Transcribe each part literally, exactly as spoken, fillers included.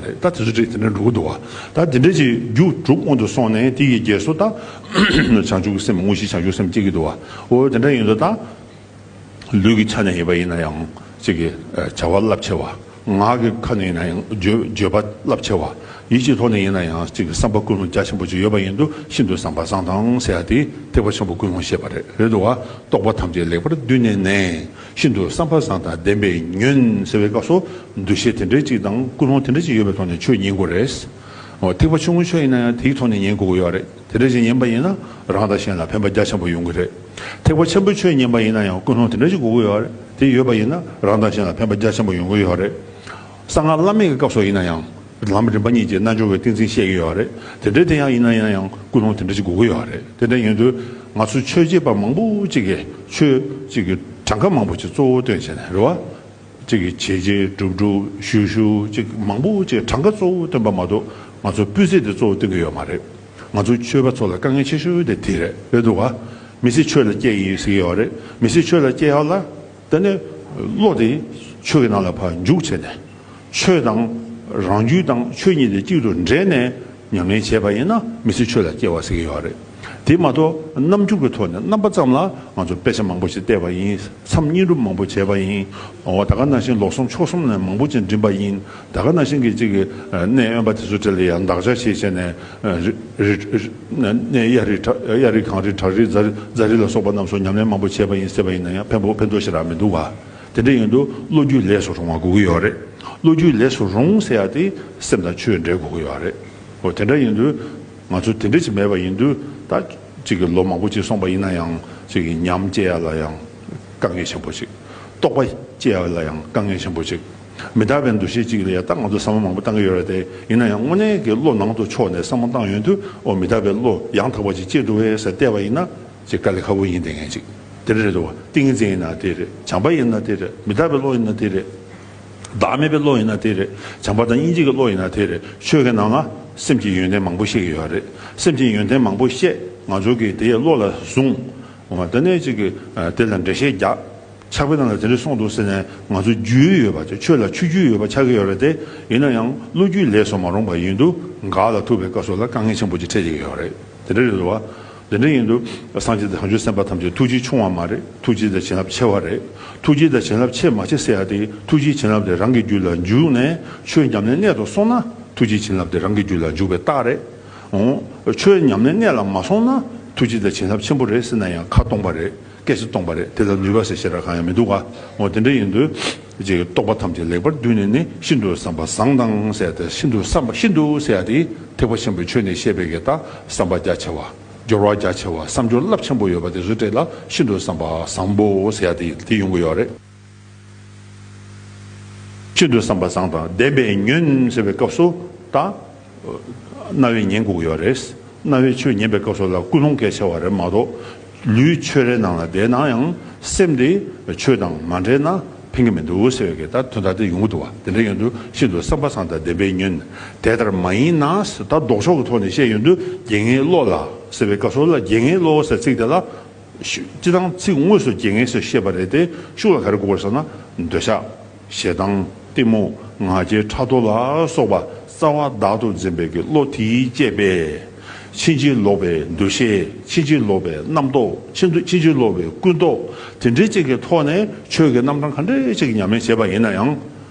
རེད། ད་དེ་ཚོ་འདྲ་དེ་འདྲ་འགྲོ་གི་འདུག་བ། ད་དེ་འདྲ་ཅིག་རྒྱུ་དྲུག་སྔོན་དུ་སོང་ནས་དེ་ཡི་རྗེས་སུ་ད་བྱང་ཆུབ་ཀྱི་སེམས། དངོས་གཞི་བྱང་ཆུབ་སེམས་སྐྱེ་གི་འདུག་བ། འོ་དེ་འདྲ་ཡིན་དུས་ད། ལུས་ཀྱི་ཆ་ནས་ཡིན་པ་ཡིན་ན་ཡང་གཅིག་གི་བྱ་བ་རླབས་ཆེ་བ། ངག་གི་ཁ་ནས་ཡིན་ན་ཡང་བརྗོད་བརྗོད་པ་རླབས་ཆེ་བ། ཡིད་ཀྱི་ཐོག་ནས་ཡིན་ན་ཡང་གཅིག་གི་བསམ་པ་ཀུན་སློང་རྒྱ་ཆེན་པོ་ཅིག་ཡོད་པ་ཡིན་དུས་ཤིན་ཏུ་བཟང་པོ་བཟང་དང་ཟེར་ཡ་དེ་ཐེག་པ་ཆེན་པོ་ཀུན་སློང་བཤད་པ་རེད། རེད་འདུག་བ། རྟོགས་པ་ཐམས་ཅད་ལེགས་པར་བསྡུས་ནས་ནི། ཤིན་ཏུ་བསམ་པ་བཟང་དང་ལྡན་པས་ཉོན་ཟེར་བའི་སྐབས་སུ་འདུ་ཤེས་དེ་འདྲའི་གཅིག་དང་ཀུན་སློང་དེ་འདྲ་ཅིག་ཡོད་པའི་ཐོག་ནས་ཆོས་ཉན་དགོས་རེད། འོ་ཐེག་པ་ཆུང་ངུའི་ཆོས་ཡིན་ན་ཡང་དེའི་ཐོག་ནས་ཉན་དགོས་ཀྱི་ཡོད་རེད། དེ་འདྲ་ཞིག་ཉན་པ་ཡིན་ན་རང་དང་གཞན་ལ་ཕན་པ་རྒྱ་ཆེན་པོ་ཡོང་གི་རེད། ཐེག་པ་ཆེན་པོའི་ཆོས་ཉན་པ་ཡིན་ན་ཡང་ཀུན་སློང་དེ་འདྲ་ཞིག་དགོས་ཀྱི་ཡོད་རེད། དེ་ཡོད་པ་ཡིན་ན་རང་དང་གཞན་ལ་ཕན་པ་རྒྱ་ཆེན་པོ་ཡོང་གི་ཡོད་རེད། གསང་སྔགས་བླ་མེད་ཀྱི་སྐབས་སུ་ཡིན་ན་ཡང་ལམ་རིམ་པ་གཉིས་ཀྱི་རྣལ་འབྱོར་བའི་ཏིང་འཛིན་བཤད་ཀྱི་ཡོད་རེད། དེ་འདྲའི་དེ་ཡང་ཡིན་ན་ཡིན་ན་ཡང་ཀུན་སློང་དེ་འདྲ་ཞིག་དགོས་ཀྱི་ཡོད་རེད། དེ་འདྲ་ཡིན་དུས་ང་ཚོ་ཆོས་བྱེད་པ་མང་པོ་ཅིག་གིས་ཆོས་ཅིག་གི་གྲངས་ཀ་མང་པོ་ཅིག་གཙོ་བོ་བཏོན་བྱས་ནས་རེད་བ། གཅིག་གིས་བྱས་བྱས་སྒྲུབ་སྒྲུབ་ཞུ་ཞུ་གཅིག་མང་པོ་གཅིག་གྲངས་ཀ་གཙོ་བོ་སྟོན་པ་མ་གཏོགས་ང་ཚོ་སྤུས་ཚད་དེ་གཙོ་བོ་སྟོན་གྱི་ཡོད་མ་རེད། ང་ཚོ་ཆོས་པ་ཚོ་ལ་དཀའ་ངལ་ཆེ་ཤོས་དེ་དེ་རེད། རེད་འདུག་ག་མི་ཚེ་ཆོས་ལ་སྐྱེལ་ཡིན་ཟེར་གྱི་ཡོད་རེད། མི་ཚེ་ཆོས་ལ་སྐྱེལ་ཡག་ལ་དེ་ནས་བློ་དེ་ཆོས་ཀྱི་ནང་ལ་ཕར་འཇུག་བྱས་ནས། ཆོས་དང་རང་རྒྱུད་དང་ཆོས་གཉིས་དེ་གཅིག་ཏུ་འདྲེས་ནས་ཉམས་ལེན་བྱས་པ་ཡིན་ན་མི་ཚེ་ཆོས་ལ་སྐྱེལ་བ་ཟེར་གྱི་ཡོད་རེད། དེ་མ་གཏོགས་རྣམ་འགྱུར་གྱི་ཐོག་ནས་རྣམ་པ་ཙམ་ལ་ང་ཚོ་དཔེ་ཆ་མང་པོ་ཞིག་བལྟས་པ་ཡིན། མཚམས་བསྙེན་སྒྲུབ་མང་པོ་བྱས་པ་ཡིན། འོ་ད་ག་ནང་བཞིན་ལོ་གསུམ་ཕྱོགས་གསུམ་ནས་མང་པོ་ཅིག་འགྲིམས་པ་ཡིན། ད་ག་ནང་བཞིན་གྱི་གཅིག་གི་གནས་དབེན་པ་དེ་ཚོ་གྲས་ལ་ཡང་བདག་ཅག་བྱས་བྱས་ནས་རི་རི་རི་གནས་གཡའ་རི་བྲག་གཡའ་རི་གངས་རི་བྲག་རི་རྫ་རི་རྫ་རི་ལ་སོགས་པ་རྣམས་སུ་ཉམས་ལེན་མང་པོ་བྱས་པ་ཡིན་ཟེར་བ་ཡིན་ན་ཡང་ཕན་པོ་ཕན་ཐོགས་ཞེ་དྲག་མི་འདུག་ག་དེ་འདྲ་ཡིན་དུས་བློ་རྒྱུད་ལས་སུ་རུང་བ་དགོས་ཀྱི་ཡོད་རེད། བློ་རྒྱུད་ལས་སུ་རུང་ཟེར་ཡ་དེ་སེམས་དང་ཆོས་འབྲེལ་དགོས་ཀྱི་ཡོད་རེད། འོ་དེ་འདྲ་ཡིན་དུས་ང་ཚོ་དེ་འདྲ་ཅིག་མེད་པ་ཡིན་དུས་ད་ཅིག་གི་ལོ་མང་པོ་ཅིག་སོང་པ་ཡིན་ན་ཡང་ཅིག་གི་ཉམས་སྐྱེ་ཡ་ལ་ཡང་དཀའ་ངལ་ཆེན་པོ་ཅིག་རྟོགས་པ་སྐྱེ་ཡ་ལ་ཡང་དཀའ་ངལ་ཆེན་པོ་ཅིག་མི་རྟག་པའི་འདུ་ཤེས་ཅིག་ལ་ཡ་ད་ང་ཚོ་བསམ་བློ་མང་པོ་བཏང་གི་ཡོད་རེད་དེ། ཡིན་ན་ཡང་དངོས་གནས་ཀྱི་བློ་ནང་དུ་ཕྱོགས་ནས་བསམ་བློ་བཏང་ཡོང་དུས་འོ་མི་རྟག་པའི་བློ་ཡང་དག་པ་ཅིག་སྐྱེ་འགྲོ་བས་ཟེར་བལྟས་པ་ཡིན་ན། ཅིག་དཀའ་ལས་ཁག་པོ་ཡིན་བསྡད་མཁན་ཅིག་དེ་འདྲ་རེད་འདུག་བ། ཏིང་ངེ་འཛིན་ཡིན་ན་དེ་རེད། བྱམས་པ་ཡིན་ན་དེ་རེད། མི་རྟག་པའི་བློ་ཡིན་ན་དེ་རེད། བདག་མེད་པའི་བློ་ཡིན་ན་དེ་རེད། བྱམས་པ་དང་སྙིང་རྗེ་གི་བློ་ཡིན་ན་དེ་རེད། ཆོས་ཀྱི་ནང་ལ་སེམས་ཀྱི་ཡོན་ཏན་མང་པོ་བཤད་ཀྱི་ཡོད་རེད། སེམས་ཀྱི་ཡོན་ཏན་མང་པོ་བཤད། ང་ཚོ་གིས་དེ་ཡི་བློ་ལ་བཟུང་། འོ་དེ་ནས་ཅིག་གི་དེ་ལ་འགྲེལ་བཤད་རྒྱག་ཕྱག་དཔེ་ནང་ལ་དེ་འདྲ་གསུངས་འདུག་ཟེར་ནས་ང་ཚོ་རྒྱུས་ཡོད་པ་ཆོས་ལ་ཆོས་རྒྱུས་ཡོད་པ་ཆགས་ཀྱི་ཡོད་རེད་དེ། ཡིན་ན་ཡང་བློ་རྒྱུས་ལས་སུ་མ་རུང་བ་ཡིན་དུས་འགག་ལ་ཐུག་པའི་སྐབས་སུ་ལ་དཀའ་ངལ་ཆེན་པོ་ཅིག་འཕྲད་ཀྱི་ཡོད་རེད། དེ་འདྲ་རེད་འདུག་བ། དེ་འདྲ་ཡིན་དུས་སངས་རྒྱས་དང་བྱང་ཆུབ་སེམས་དཔའ་ཐམས་ཅད་ཐུགས་རྗེ་ཆུང་བ་མ་རེད། ཐུགས་རྗེ་དང་བྱིན་རླབས་ཆེ་བ་རེད། ཐུགས་རྗེ་དང་བྱིན་རླབས་ཆེ་མ་ཆེ་ཟེར་ཡ་དེ་ཐུགས་རྗེ་བྱིན་རླབས་དེ་རང་གི་རྒྱུད་ལ་འཇུག་ནས་ཆོས་ཉམས་ལེན་གནད་དུ་སོང་ན་ཐུགས་རྗེ་བྱིན་རླབས་དེ་རང་གི་རྒྱུད་ལ་འཇུག་པའི་རྟགས་རེད། འོང་། ཆོས་ཉམས་ལེན་གནད་ལ་མ་སོང་ན་ཐུགས་རྗེ་དང་བྱིན་རླབས་ཆེན་པོ་རེད་ཟེར་ན་ཡང་ཁ་སྟོང་པ་རེད། སྐད་ཆ་སྟོང་པ་རེད། དེ་ལ་ནུས་པ་ཟེར་ཞེ་དྲག་གང་ཡང་མི་འདུག་ག་འོ་དེ་འདྲ་ཡིན་དུས། ཅིག་རྟོགས་པ་ཐམས་ཅད་ལེགས་པར་བསྡུས་ནས་ནི་ཤིན་ཏུ་བསམ་པ་བཟང་དང་ཟེར་ཏེ་ཤིན་ཏུ་བསམ་པ་ཤིན་ཏུ་ཟེར་ཡ་དེ་ཐེག་པ་ཆེན་པོའི་ཆོས་ནས་བཤད་པའི་གི་ད་བསམ་པ་རྒྱ་ཆེ་བ། སྦྱོར་བ་རྒྱ་ཆེ་བ། བསམ་སྦྱོར་རླབས་ཆེན་པོ་ཡོད་པ་དེ་ཚོའི་གྲས་ལ་ཤིན་ཏུ་བསམ་པ་བཟང་པོ་ཟེར་ཡ་དེ་དེ་ཡོང་གི་ཡོད་རེད། ཤིན་ཏུ་བསམ་པ་བཟང་དང་ལྡན་པས་ཉོན་ཟེར་བའི་སྐབས་སུ་ད། རྣ་བས་ཉན་དགོས་ཀྱི་ཡོད་རེད། རྣ་བས་ཆོས་ཉན་པའི་སྐབས་སུ་ལ་ཀུན་སློང་གལ་ཆེ་བ་རེད་མ་གཏོགས། ལུས་ཆོས་རའི་ནང་ལ་བསྡད་ན་ཡང་སེམས་དེ་ཆོས་དང་མ་འདྲེས་ན་ཕན་གྱི་མི་འདུག་ཟེར་བའི་གི་ད་དོན་དག་དེ་ཡོང་གི་འདུག་བ། དེ་འདྲ་ཡོང་དུས་ཤིན་ཏུ་བསམ་པ་བཟང་དང་ལྡན་པས་ཉོན། དེ་ལྟར་མ་ཡིན་ན་ཟེར་ད་ལྡོག་ཕྱོགས་ཀྱི་ཐོག་ནས་བཤད་ཡོང་དུས་རྒྱལ་ངན་བློ་ལ་ཟེར་བའི་སྐབས་སུ་ལ་རྒྱལ་ངན་བློ་ཟེར་ཚིག་དེ་ལ། ཤུ་སྤྱི་དང་ཚིག་དངོས་སུ་རྒྱལ་ངན་ཟེར་བཤད་པ་རེད་དེ་ཤུགས་ལ་ག་རེ་གོ་དགོས་ཟེར་ན་འདོད་ཆགས། ཞེ་སྡང་། གཏི་མུག་ང་རྒྱལ་ཕྲག་དོག་ལ་སོགས་པ་རྩ་བ་བདག་ཏུ་འཛིན་པའི་གི་བློ་དེས་བསྐྱེད་པའི་ཕྱིན་ཅི་ལོག་པའི་འདུ་ཤེས། ཕྱིན་ཅི་ལོག་པའི་རྣམ་རྟོག་ཕྱིན་དུ་ཕྱིན་ཅི་ལོག་པའི་ཀུན་རྟོག་དེ་འདྲའི་ཅིག་གི་ཐོག་ནས་ཆོས་ཀྱི་རྣམ་གྲངས་ག་འདྲའི་ཅིག་ཉམས་ལེན་བྱས་པ་ཡིན་ན་ཡང་།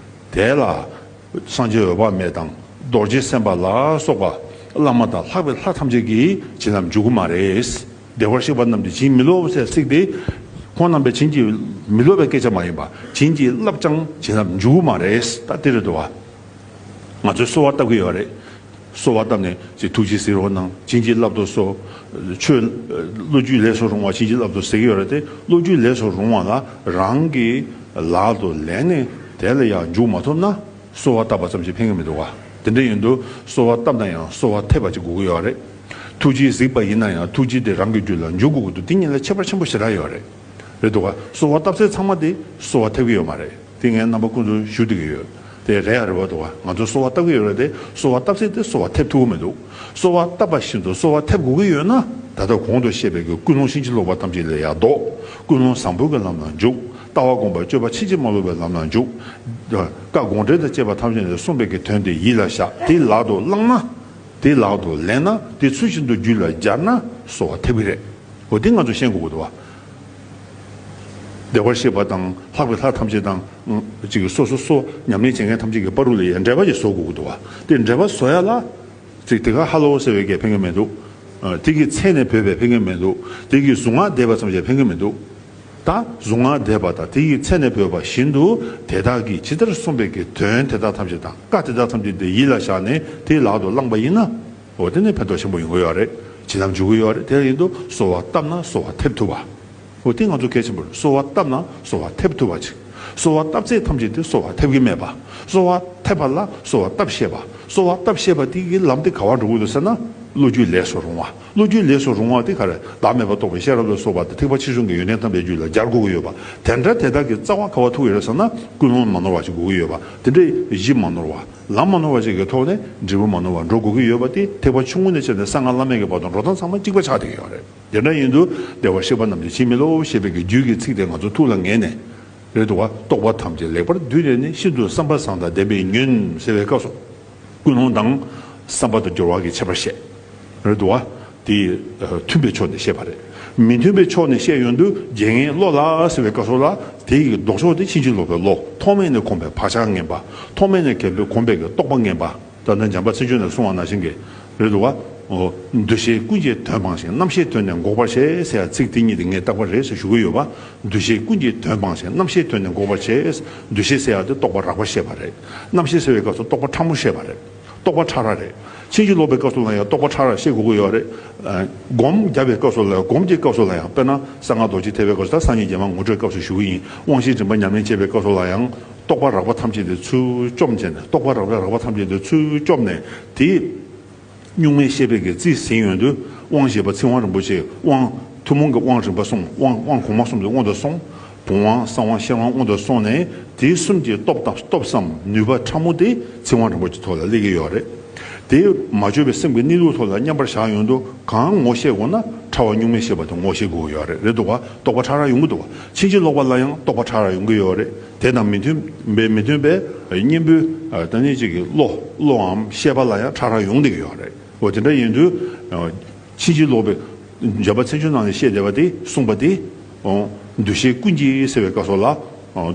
དེ་ལ་སངས་རྒྱས་འོད་དཔག་མེད་དང་རྡོ་རྗེ་སེམས་དཔའ་ལ་སོགས་པ་བླ་མ་དང་ལྷག་པའི་ལྷ་ཐམས་ཅད་ཀྱིས་བྱིན་རླབས་འཇུག་གི་མ་རེད། བདེ་བར་གཤེགས་པ་རྣམས་ཀྱིས་བྱིན་མི་རློབ་ཟེར་ཚིག་དེ། ཁོང་རྣམ་པས་བྱིན་གྱིས་མི་རློབ་པའི་སྐད་ཆ་མ་ཡིན་པ་བྱིན་གྱིས་བརླབས་ཀྱང་བྱིན་རླབས་འཇུག་གི་མ་རེད། ད་དེ་རེད་འདུག་བ། ང་ཚོས་གསོལ་བ་བཏབ་ཀྱི་ཡོད་རེད། གསོལ་བ་བཏབ་ནས་ཅིག་ཐུགས་རྗེས་གཟིགས་རོགས་གནང་། བྱིན་གྱིས་བརླབ་ཏུ་གསོལ། ཆོས་བློ་རྒྱུད་ལས་སུ་རུང་བ་བྱིན་གྱིས་བརླབ་ཏུ་ཟེར་གྱི་ཡོད་རེད་དེ། བློ་རྒྱུད་ལས་སུ་རུང་བ་ལ་རང་གི་ལག་ཏུ་ལེན་ནས་དེ་ལ་ཡང་འཇུག་མ་ཐུབ་ན། གསོལ་བ་བཏབ་པ་ཙམ་གྱིས་ཕན་གྱི་མི་འདུག་བ། དེ་འདྲ་ཡིན་དུས་གསོལ་བ་བཏབ་ན་ཡང་གསོལ་བ་འཐེབ་པ་ཅིག་དགོས་ཀྱི་ཡོད་རེད། ཐུགས་རྗེས་གཟིགས་པ་ཡིན་ན་ཡང་ཐུགས་རྗེ་དེ་རང་གི་རྒྱུད་ལ་འཇུག་དགོས་ཀྱི་འདུག་དེ་གཉིས་ལ་ཁྱད་པར་ཆེན་པོ་ཞེ་དྲག་ཡོད་རེད། རེད་འདུག་བ། གསོལ་བ་བཏབ་ཚད་ཚང་མ་དེ་གསོལ་བ་འཐེབ་ཀྱི་ཡོད་མ་རེད། དེ་ངས་རྣམ་པ་ཀུན་ཏུ་ཞུ་བསྡད་ཀྱི་ཡོད། དེ་རེད་ཡ་རེད་བ་འདུག་བ། ང་ཚོ་གསོལ་བ་བཏབ་ཀྱི་ཡོད་རེད་དེ། གསོལ་བ་བཏབ་ཚད་དེ་གསོལ་བ་འཐེབ་ཐུབ་ཀྱི་མི་འདུག་གསོལ་བ་བཏབ་པ་བཞིན་དུ་གསོལ་བ་འཐེབ་དགོས་ཀྱི་ཡོད་ན་ད་ལྟ་གོང་དུ་བཤད་པའི་གི་ཀུན་སློང་ཕྱིན་ཅི་ལོག་པ་ཐམས་ཅད་ལས་ཡར་ལྡོག་ཀུན་སློང་བཟང་པོའི་གི་ལམ་ལ་འཇུག་ལྟ་བ་སྒོམ་པ་སྤྱོད་པ་ཕྱིན་ཅི་མ་ལོག་པའི་ལམ་ལ་འཇུག་བཀའ་དགོངས་འགྲེལ་དང་བཅས་པ་ཐམས་ཅད་ནས་གསུངས་པའི་གི་དོན་དེ་ཡིད་ལ་བཞག་དེ་ལག་ཏུ་བླངས་ན། དེ་ལག་ཏུ་ལེན་ན། དེ་ཚུལ་བཞིན་དུ་རྒྱུད་ལ་སྦྱར་ན་གསོལ་བ་ཐེབས་ཀྱི་རེད། འོ་དེ་ང་ཚོ་ཤེས་དགོས་ཀྱི་འདུག་བ། བདེ་བར་གཤེགས་པ་དང་ལྷག་པའི་ལྷ་ཐམས་ཅད་དང་། ཅིག་སོ་སོ་སོ་ཉམས་ལེན་བྱེད་མཁན་ཐམས་ཅད་ཀྱི་བར་དུ་ལ་ཡང་འབྲེལ་བ་ཅིག་བཟོ་དགོས་ཀྱི་འདུག་བ། དེ་འབྲེལ་བ་བཟོ་ཡ་ལ། ཅིག་དེ་ག་ཧ་ལོ་ཟེར་བའི་གས་ཕན་གི་མི་འདུག་དེ་གི་མཚན་ནས་བོས་པའི་ཕན་གི་མི་འདུག་དེ་གི་གཟུངས་སྔགས་བཟླས་པ་ཙམ་གྱིས་ཕན་གི་མི་འདུག་ད་གཟུངས་སྔགས་བཟླས་པ་དང་དེ་ཡི་མཚན་ནས་བོས་པ་བཞིན་དུ་དེ་དག་གིས་ཇི་ལྟར་གསུངས་པའི་གི་དོན་དེ་དག་ཐམས་ཅད་དང་བཀའ་དེ་དག་ཐམས་ཅད་དེ་ཡིད་ལ་བཞག་ནས་དེ་ལག་ཏུ་བླངས་པ་ཡིན་ན། འོ་དེ་ནི་ཕན་ཐོགས་ཆེན་པོ་ཡོང་གི་ཡོད་རེད། ཇི་ལྟར་འཇུག་གི་ཡོད་རེད། དེ་ཡིན་དུས་གསོལ་བ་བཏབ་ན་གསོལ་བ་ཐེབས་ཐུབ་པ། འོ་དེ་ང་ཚོ་གལ་ཆེན་པོ་རེད། གསོལ་བ་བཏབ་ན་གསོལ་བ་ཐེབས་ཐུབ་པ་ཅིག་གསོལ་བ་བཏབ་ཚད་ཐམས་ཅད་དེ་གསོལ་བ་ཐེབས་ཀྱི་མེད་པ། གསོལ་བ་ཐེབས་པ་ལ་གསོལ་བ་བཏབ་ཤེས་པ། གསོལ་བ་བཏབ་ཤེས་པ་དེ་གི་ལམ་དེ་ག་བར་འགྲོ་གི་འདུག་ཟེར་ན། བློ་རྒྱུད་ལས་སུ་རུང་བ། བློ་རྒྱུད་ལས་སུ་རུང་བ་དེ་ག་རེ། བདག་མེད་པ་རྟོགས་པའི་ཤེས་རབ་ལ་སོགས་པ་དང་ཐེག་པ་ཆེ་ཆུང་གི་ཡོན་ཏན་ཐམས་ཅད་རྒྱུད་ལ་སྦྱར་དགོས་ཀྱི་ཡོད་པ། དེ་འདྲ་དེ་དག་གི་རྩ་བ་ག་བ་ཐུག་ཡོད་རེད་ཟེར་ན། ཀུན་སློང་མ་ནོར་བ་ཅིག་དགོས་ཀྱི་ཡོད་པ། དེ་འདྲའི་གཞི་མ་ནོར་བ། ལམ་མ་ནོར་བ་ཅིག་གི་ཐོག་ནས་འབྲས་བུ་མ་ནོར་བ་འགྲོ་དགོས་ཀྱི་ཡོད་པ་དེ་ཐེག་པ་ཆུང་ངུ་ནས་བྱས་ནས་གསང་སྔགས་བླ་མེད་ཀྱི་བར་དུ་འགྲོ་སྟངས་ཚང་མ་གཅིག་པ་ཆགས་བསྡད་ཀྱི་ཡོད་རེད། དེ་འདྲ་ཡིན་དུས་བདེ་བར་གཤེགས་པ་རྣམས་ཀྱིས་བྱིན་མི་རློབ་ཞེས་པའི་གི་རྒྱུད་ཀྱི་ཚིག་དེ་ང་ཚོ་ཐུགས་ལ་ངེས་ནས། རེད་འདུག་བ། རྟོགས་པ་ཐམས་ཅད་ལེགས་པར་བསྡུས་ནས་ནི། ཤིན་ཏུ་བསམ་པ་བཟང་དང་ལྡན་པས་ཉོན། ཟེར་བའི་སྐབས་སུ། ཀུན་སློང་དང་བསམ་པ་དང་སྦྱོར་བ་གི་ཁྱད་པར་བཤད། རེད་འདུག་བ། དེ་མཐུན་པའི་ཕྱོགས་ནས་བཤད་པ་རེད། མི་མཐུན་པའི་ཕྱོགས་ནས་བཤད་ཡོང་དུས་རྒྱལ་ངན་བློ་ལ་ཟེར་བའི་སྐབས་སུ་ལ། དེ་ཡི་ལྡོག་ཕྱོགས་དེ་ཕྱིན་ཅི་ལོག་པའི་བློ། ཐོག་མེད་ནས་གོམས་པའི་བག་ཆགས་ངན་པ། ཐོག་མེད་ནས་གོམས་པའི་གོམས་པའི་གི་རྟོག་པ་ངན་པ། ད་ལྟ་འཇམ་དཔལ་མཚན་བརྗོད་ནས་གསུངས་པ་ནང་བཞིན་གྱི། རེད་འདུག་བ། འདུ་ཤེས་ཀུན་གྱི་དོན་སྤངས་ཤིང་རྣམ་ཤེས་དོན་ནི་འགོག་པར་བྱེད་ཟེར་ཡ་ཚིག་དེ་གཉིས་དེ་ངས་བཏགས་པ་རེད་ཟེར་ཞུ་གི་ཡོད་པ། འདུ་ཤེས་ཀུན་གྱི་དོན་སྤངས་ཤིང་རྣམ་ཤེས་དོན་ནི་འགོག་པར་བྱེད། འདུ་ཤེས་ཟེར་ཡ་དེ་རྟོག་པ་རགས་པ་བཤད་པ་རེད། རྣམ་ཤེས་ཟེར་བའི་སྐབས་སུ་རྟོག་པ་ཕྲ་མོ་བཤད་པ་རེད། རྟོག་པ་ཕྲ་རགས་རེད། ཕྱིན་ཅི་ལོག་པའི་སྐབས་སུ་ལ་ཡང་རྟོག་པ་ཕྲ་རགས་བཤད་དགོས་ཀྱི་ཡོད་རེད། སྒོམ་རྒྱབ་པའི་སྐབས་སུ་ལ་ཡང་སྒོམ་གྱི་སྐབས་སུ་ལ་ཡང་དཔེར་ན་གསང་སྔགས་རྡོ་རྗེ་ཐེག་པའི་སྐབས་སུ་ད་སངས་རྒྱས་རྒྱ་མ་ངོ་སྤྲོད་སྐབས་སུ་ཞུ་གི་ཡིན། དབང་བཞིའི་རིམ་པ་ཉམས་ལེན་བྱེད་པའི་སྐབས་སུ་ལ་ཡང་རྟོག་པ་རགས་པ་ཐམས་ཅད་དེ་ཚུར་བཅོམ་བྱས་ནས་རྟོག་པ་རགས་པ་རགས་པ་ཐམས་ཅད་དེ་ཚུར་བཅོམ་ནས་དེ། གཉུག་མའི་ཤེས་པའི་གི་རྩིས་ཟིན་ཡོང་དུས་དབང་ཞེས་པ་ཚིག་དབང་རིན་པོ་ཆེ་དབང་ཐུན་མོང་གི་དབང་རིམ་པ་གསུམ། དབང་དབང་གོང་མ་གསུམ་དེ་དབང་དུ་སོང་། བུམ་དབང་གསང་དབང་ཤེར་དབང་དབང་དུ་སོང་ནས་དེ་གསུམ་གྱི་སྟོབས་དང་སྟོབས་སམ་ནུས་པ་ཕྲ་མོ་དེ་ཚིག་དབང་རིན་པོ་ཆེ་ཐོག་ལ་སླེབས་ཀྱི་ཡོད་རེད། དེ་མ་བཅོས་པའི་སེམས་ཀྱི་གནས་ལུགས་ཐོག་ལ་མཉམ་པར་བཞག་ཡོང་དུས་གང་ངོ་ཤེས་དགོས་ན་ཕྲ་བ་གཉུག་མའི་ཤེས་པ་དེ་ངོ་ཤེས་དགོས་ཡོད་རེད། རེད་འདུག་བ། རྟོག་པ་ཕྲ་རགས་ཡོང་གི་འདུག་བ། ཕྱིན་ཅི་ལོག་པ་ལ་ཡང་རྟོག་པ་ཕྲ་རགས་ཡོང་གི་ཡོད་རེད། དེ་དང་མི་མཐུན་པའི་མི་མཐུན་པའི་གཉེན་པོའི་ད་ནི་གཅིག་གི་བློ་བློའམ་ཤེས་པ་ལ་ཡང་ཕྲ་རགས་ཡོང་བསྡད་ཀྱི་ཡོད་རེད། འོ་དེ་འདྲ་ཡིན་དུས། ཕྱིན་ཅི་ལོག་པའི་འཇམ་དཔལ་མཚན་བརྗོད་ནང་ནས་བཤད་བསྡད་པ་དེ་གསུངས་པ་དེ། འདུ་ཤེས་ཀུན་གྱི་ཟེར་བའི་སྐབས་སུ་ལ།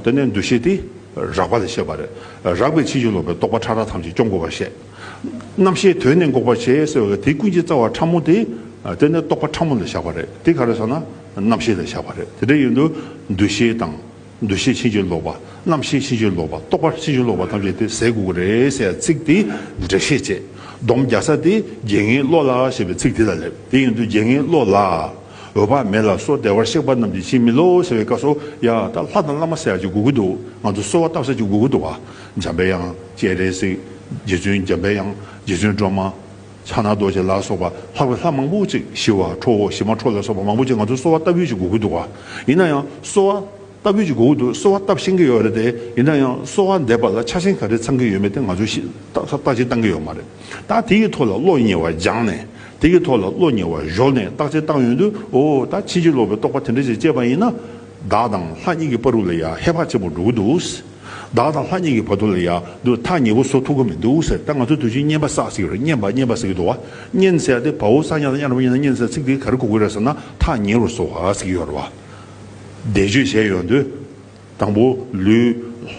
དེ་ནས་འདུ་ཤེས་དེ་རགས་པ་ལ་བཤད་པ་རེད། རགས་པའི་ཕྱིན་ཅི་ལོག་པའི་རྟོག་པ་ཕྲ་རགས་ཐམས་ཅད་བཅོམ་དགོས་པར་བཤད། རྣམ་ཤེས་དོན་ནི་འགོག་པར་བྱེད་ཟེར་བའི་དེ་ཀུན་གྱི་རྩ་བ་ཕྲ་མོ་དེ། དེ་ནས་རྟོག་པ་ཕྲ་མོ་ལ་བཞག་པ་རེད། དེ་ག་རེ་ཟེར་ན་རྣམ་ཤེས་ལ་བཞག་པ་རེད། དེ་འདྲ་ཡིན་དུས་འདུ་ཤེས་དང་། འདུ་ཤེས་ཕྱིན་ཅི་ལོག་པ། རྣམ་ཤེས་ཕྱིན་ཅི་ལོག་པ། རྟོག་པ་ཕྱིན་ཅི་ལོག་པ་ཐམས་ཅད་དེ་ཟད་དགོས་ཀྱི་རེད་ཟེར་ཚིག་དེ་འགྲེལ་བཤད་བྱས། སྡོམ་རྒྱག་ས་དེ་རྒྱལ་ངན་བློ་ལ་ཞེས་པའི་ཚིག་དེ་ལ་སླེབས། དེ་ཡིན་དུས་རྒྱལ་ངན་བློ་ལ། འོད་དཔག་མེད་ལ་སོགས་བདེ་བར་གཤེགས་པ་རྣམས་ཀྱིས་བྱིན་མི་རློབ་ཟེར་བའི་སྐབས་སུ་ཡ་ད་ལྷ་དང་བླ་མ་ཟེར་ཡ་ཅིག་དགོས་ཀྱི་འདུག་ང་ཚོ་གསོལ་བ་བཏབ་ས་ཅིག་དགོས་ཀྱི་འདུག་བ། འཇམ་པའི་དབྱངས་སྤྱན་རས་གཟིགས། རྗེ་བཙུན་འཇམ་པའི་དབྱངས། རྗེ་བཙུན་སྒྲོལ་མ། ཕྱག་ན་རྡོ་རྗེ་ལ་སོགས་པ་ལྷག་པའི་ལྷ་མང་པོ་ཅིག་ཞི་བ་ཁྲོ་བོ་ཞི་མ་ཁྲོ་ལ་སོགས་པ་མང་པོ་ཅིག་ང་ཚོ་གསོལ་བ་བཏབ་ཡུལ་ཅིག་དགོས་ཀྱི་འདུག་བ། ཡིན་ན་ཡང་གསོལ་བ་བཏབ་ཡུལ་གྱི་སྒོ་དུ་གསོལ་བ་བཏབ་ཤེས་ཀྱི་ཡོད་རེད་དེ། ཡིན་ན་ཡང་གསོལ་བ་འདེབས་པ་ལ་ཆ་རྐྱེན་ག་རེ་ཚང་གི་ཡོད་མེད་དེ་ང་ཚོས་ཤེས་བརྟག་དཔྱད་བཏང་གི་ཡོད་མ་རེད། ད་དེ་ཡི་ཐོག་ལ་བློ་ཉེ་བ་སྦྱངས་ནས། དེ་གི་ཐོག་ལ་བློ་ཉེ་བ་གཞོལ་ནས་བརྟག་དཔྱད་བཏང་ཡོང་དུས། འོ་ད་ཕྱིན་ཅི་ལོག་པའི་རྟོག་པ་དེ་འདྲ་ཞིག་སྐྱེས་པ་ཡིན་ན། བདག་དང་ལྷ་གཉིས་ཀྱི་བར་དུ་ལ་ཡ་ཧེ་བག་ཆེན་པོ་འགྲོ་གི་འདུག་བདག་དང་ལྷ་གཉིས་ཀྱི་བར་དུ་ལ་ཡ་འདུ་ཐག་ཉེ་པོ་བཟོ་ཐུབ་ཀྱི་མི་འདུག་ཟེར། ད་ང་ཚོ་དུས་རྒྱུན་བསྙེན་པ་བསགས་ཟེར་གྱི་རེད། བསྙེན་པ་བསྙེན་པ་ཟེར་གྱི་འདུག་བ། བསྙེན་ཟེར་ཡ་དེ་བའོ་ས་ཉ་དང་ཉ་ར་བ་ཉ་ན་བསྙེན་ཟེར་ཚིག་དེ་ག་རེ་གོ་གི་རེད་ཟེར་ན་ཐག་ཉེ་རུ་བཟོ་བ་ཟེར་གྱི་ཡོད་རེད་བ། བཟླས་བརྗོད་བྱས་ཡོང་དུས། དང་པོ་ལུས་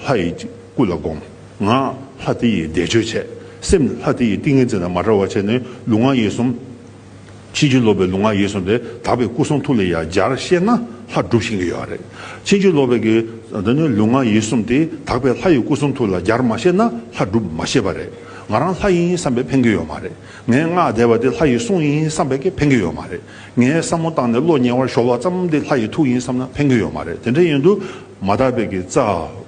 ལྷ་ཡི་སྐུ་ལ་བསྒོམ། ངག་ལྷ་དེ་ཡི་བཟླས་བརྗོད་བྱས། སེམས་ལྷ་དེ་ཡི་ཏིང་ངེ་འཛིན་དང་མ་བྲལ་བ་བྱས་ནས་ལུས་ངག་ཡིད་གསུམ། ཕྱིན་ཅི་ལོག་པའི་ལུས་ངག་ཡིད་གསུམ་དེ་དག་པའི་སྐུ་གསུང་ཐུགས་ལ་ཡང་སྦྱར་ཤེས་ན་ལྷ་སྒྲུབ་ཤེས་ཀྱི་ཡོད་རེད། ཕྱིན་ཅི་ལོག་པའི་གི་འདི་ནི་ལུས་ངག་ཡིད་གསུམ་དེ་དག་པའི་ལྷ་ཡི་སྐུ་གསུང་ཐུགས་ལ་སྦྱར་མ་ཤེས་ན་ལྷ་སྒྲུབ་མ་ཤེས་པ་རེད། ང་རང་ལྷ་ཡིན་བསམ་པས་ཕན་གྱི་ཡོད་མ་རེད། ངའི་སྔགས་བཟླས་པ་དེ་ལྷ་ཡི་གསུང་ཡིན་བསམ་པས་ཀྱི་ཕན་གྱི་ཡོད་མ་རེད། ངའི་བསམ་བློ་བཏང་ནས་བློ་ཉེ་བར་གཞོལ་བ་ཙམ་དེ་ལྷ་ཡི་ཐུགས་ཡིན་བསམ་ན་ཕན་གྱི་ཡོད་མ་རེད། དེ་འདྲ་ཡིན་དུས་མ་དག་པའི་གི་རྩ་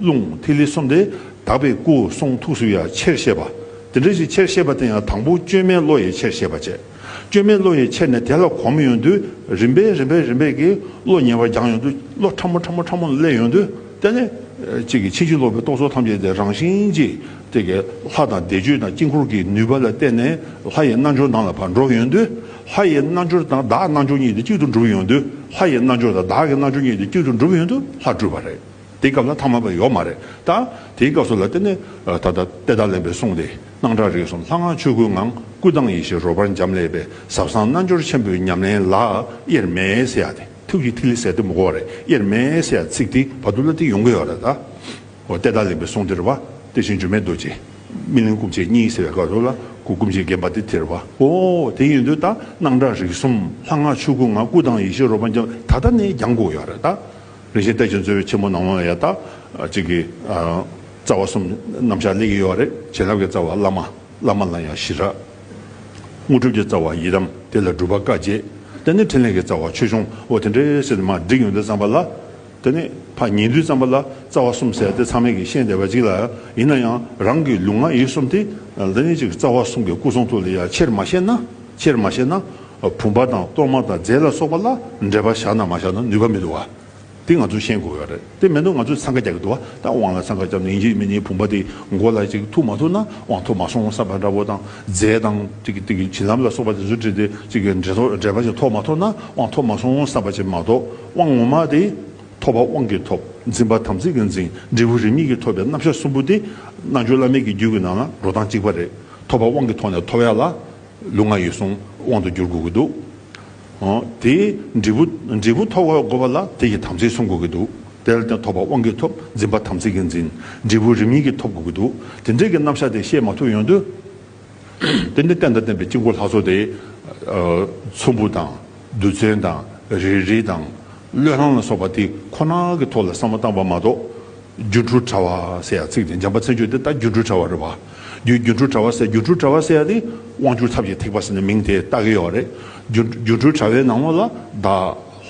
རླུང་ཐིག་ལེ་གསུམ་དེ་དག་པའི་སྐུ་གསུང་ཐུགས་སུ་ཡང་ཆེར་བཤད་པ། དེ་འདྲ་ཞིག་ཆེར་བཤད་པ་དེ་ཡང་དང་པོ་བཅོས་མའི་བློ་ཡིས་ཆེར་བཤད་པ་བྱས། བཅོས་མའི་བློ་ཡིས་ཆེར་ནས་དེ་ལ་གོམས་ཡོང་དུས་རིམ་པས་རིམ་པས་རིམ་པས་ཀྱི་བློ་ཉེ་བར་སྦྱངས་ཡོང་དུས་བློ་ཕྲ་མོ་ཕྲ་མོ་ཕྲ་མོ་ལ་སླེབས་ཡོང་དུས། དེ་ནས་གཅིག་གིས་ཕྱིན་ཅི་ལོག་པའི་རྟོག་ཚོགས་ཐམས་ཅད་དེ་རང་བཞིན་གྱིས་དེ་གའི་ལྷ་དང་བཟླས་བརྗོད་དང་དཀྱིལ་འཁོར་གྱི་ནུས་པ་ལ་བརྟེན་ནས་ལྷ་ཡི་རྣལ་འབྱོར་ནང་ལ་ཕར་འགྲོ་ཡོང་དུས། ལྷ་ཡི་རྣལ་འབྱོར་དང་བདག་རྣལ་འབྱོར་གཉིས་དེ་གཅིག་ཏུ་འགྲུབ་ཡོང་དུས། ལྷ་ཡི་རྣལ་འབྱོར་དང་བདག་གི་རྣལ་འབྱོར་གཉིས་དེ་གཅིག་ཏུ་འགྲུབ་ཡོང་དུས་ལྷ་སྒྲུབ་པ་རེད། དེའི་སྐབས་ལ་ཐ་མལ་པ་ཡོད་མ་རེད། ད་དེའི་སྐབས་སུ་ལ་དེ་ནི་ད་ལྟ་ཏེ་ད་ལེན་པའི་གསུང་དེ། སྣང་གྲགས་རིག་གསུམ་ལྷ་སྔགས་ཆོས་སྐུའི་ངང་། སྐུ་དང་ཡེ་ཤེས་རོལ་པར་འབྱམས་ཀླས་པའི། ཟབ་གསང་རྣལ་འབྱོར་ཆེན་པོའི་ཉམས་ལེན་ལ་དབྱེར་མེད་ཟེར་ཡ་དེ། ཐུགས་ཀྱི་ཐིག་ལེ་ཟེར་དེ་མི་གོ་བ་རེད། དབྱེར་མེད་ཟེར་ཡ་ཚིག་དེ་བར་དུ་ལ་དེ་ཡོང་གི་ཡོད་རེད་ད། འོ་ཏེ་ད་ལེན་པའི་གསུང་དེ་རེད་བ། དེ་བཞིན་སྒྱུ་མའི་རྡོ་རྗེ། སྨིན་གླིང་སྐུ་མཆེད་གཉིས་ཟེར་བའི་སྐབས་སུ་ལ་སྐུ་སྐུ་མཆེད་བརྒྱན་པ་དེ་དེ་རེད་བ། འོ་དེ་ཡིན་དུས་ད་སྣང་གྲགས་རིག་གསུམ་ལྷ་སྔགས་ཆོས་སྐུའི་ངང་། སྐུ་དང་ཡེ་ཤེས་རོལ་པར་འབྱམས། ད་ལྟ་ནས་སྦྱང་དགོས་ཡོད་རེད་ད། རིན་ཆེན་གཏེར་གྱི་མཛོད་ཆེན་མོ་ནང་ལ་ཡ་ད་ཅིག་གི་རྩ་བ་གསུམ་རྣམ་གཞག་སླེབས་ཀྱི་ཡོད་རེད། བྱིན་རླབས་ཀྱི་རྩ་བ་བླ་མ། བླ་མ་ལ་ཡང་ཞི་རགས། དངོས་གྲུབ་ཀྱི་རྩ་བ་ཡི་དམ། དེ་ལ་སྒྲུབ་པ་བཀའ་བརྒྱད། དེ་ནས་ཕྲིན་ལས་ཀྱི་རྩ་བ་ཆོས་སྐྱོང་། འོ་དེ་འདྲའི་ཟེར་ནས་མར་བསྒྲིགས་ཡོང་དུས་ཙམ་པ་ལ། དེ་ནས་ཕར་ཉན་དུས་ཙམ་པ་ལ་རྩ་བ་གསུམ་ཟེར་དེ་ཚང་མས་ཀྱིས་ཤེས་བསྡད་པ་ཅིག་ལ། ཡིན་ན་ཡང་རང་གི་ལུས་ངག་ཡིད་གསུམ་དེ་དེ་ནས་ཅིག་རྩ་བ་གསུམ་གྱི་སྐུ་གསུང་ཐུགས་ལ་ཡ་ཆེར་མ་ཤེས་ན། ཆེར་མ་ཤེས་ན། བུམ་པ་དང་གཏོར་མ་དང་རྫས་ལ་སོགས་པ་ལ་འབྲེལ་བ་བཞག་ན་མ་བཞག་ན་ནུས་པ་མི་འདུག་བ། དེ་ང་ཚོས་ཤེས་དགོས་ཡོད་རེད། དེ་མིན་འདུག་ང་ཚོས་འཚང་ཁ་རྒྱག་གི་འདུག་བ། ད་དབང་ལ་འཚང་ཁ་བརྒྱབ་ནས་ཡིན་གཅིག་མིན་གཉིས་བུམ་པ་དེ་མགོ་ལ་ཅིག་ཐུག་མ་ཐུག་ན་དབང་ཐོབ་མ་སོང་བསམ་པ་འདྲ་བོ་དང་། རྫས་དང་ཅིག་གི་ཅིག་གི་བྱིན་རླབས་ལ་སོགས་པ་དེ་ཚོ་བྲིས་ཏེ་ཅིག་གི་འབྲེལ་ཐོག་འབྲེལ་བ་ཅིག་ཐོབ་མ་ཐུབ་ན་དབང་ཐོབ་མ་སོང་བསམ་པ་ཅིག་མ་གཏོགས། དབང་ངོ་མ་དེ་ཐོབ་པ་དབང་གིས་ཐོབ། འཛིན་པ་དམ་ཚིག་གིས་འཛིན། འབྲས་བུ་རིམ་གཉིས་ཀྱིས་ཐོབ་པའི་རྣམ་གཞག་གསུམ་པོ་དེ་རྣལ་འབྱོར་བླ་མེད་ཀྱི་རྒྱུད་ཀྱི་ནང་ལ་འགྲོ་སྟངས་གཅིག་པ་རེད། ཐོབ་པ་དབང་གི་ཐོག་ནས་ཐོབ་ཡ་ལ། ལུས་ངག་ཡིད་གསུམ་དབང་དུ་འགྱུར་དགོས་ཀྱི་འདུག། ཨོ། དེའི་འབྲས་བུ། འབྲས་བུ་ཐོབ་དགོས་པ་ལ་དེ་ཡི་དམ་ཚིག་སྲུང་དགོས་ཀྱི་འདུག། དེ་ལ་བརྟེན་ཐོབ་པ་དབང་གིས་ཐོབ། འཛིན་པ་དམ་ཚིག་གིས་འཛིན། འབྲས་བུ་རིམ་གཉིས་ཀྱིས་ཐོབ་དགོས་ཀྱི་འདུག། དེ་འདྲའི་གི་རྣམ་གཞག་དེ་ཤེས་མ་ཐུབ་ཡོང་དུས། དེ་ནི་རྟེན་དང་བརྟེན་པའི་དཀྱིལ་འཁོར་ལྷ་ཚོགས་དེ། ཨ། ཚོམ་བུ་དང་། རྡུལ་ཚོན་དང་། རིལ་རིལ་དང་། བློས་བསླངས་ལ་སོགས་པ་དེ་ཁོ་ན་གི་ཐོག་ལ་བསམ་བློ་བཏང་བ་མ་གཏོགས། སྒྱུ་འཕྲུལ་དྲ་བ་ཟེར་ཡ་ཚིག་དེ་འཇམ་དཔལ་མཚན་བརྗོད་དེ་ད་སྒྱུ་འཕྲུལ་དྲ་བ་རེད་བ། རྒྱུ་སྒྱུ་འཕྲུལ་དྲ་བ་ཟེར། སྒྱུ་འཕྲུལ་དྲ་བ་ཟེར་ཡ་དེ་དབང་སྒྱུར་ཐབས་ཀྱི་ཐེག་པ་ཟེར་ནས་མིང་དེ་བཏགས་ཀྱི་ཡོད་རེད། སྒྱུ། སྒྱུ་འཕྲུལ་དྲ་བའི་ནང་ལོགས་ལ་བདག་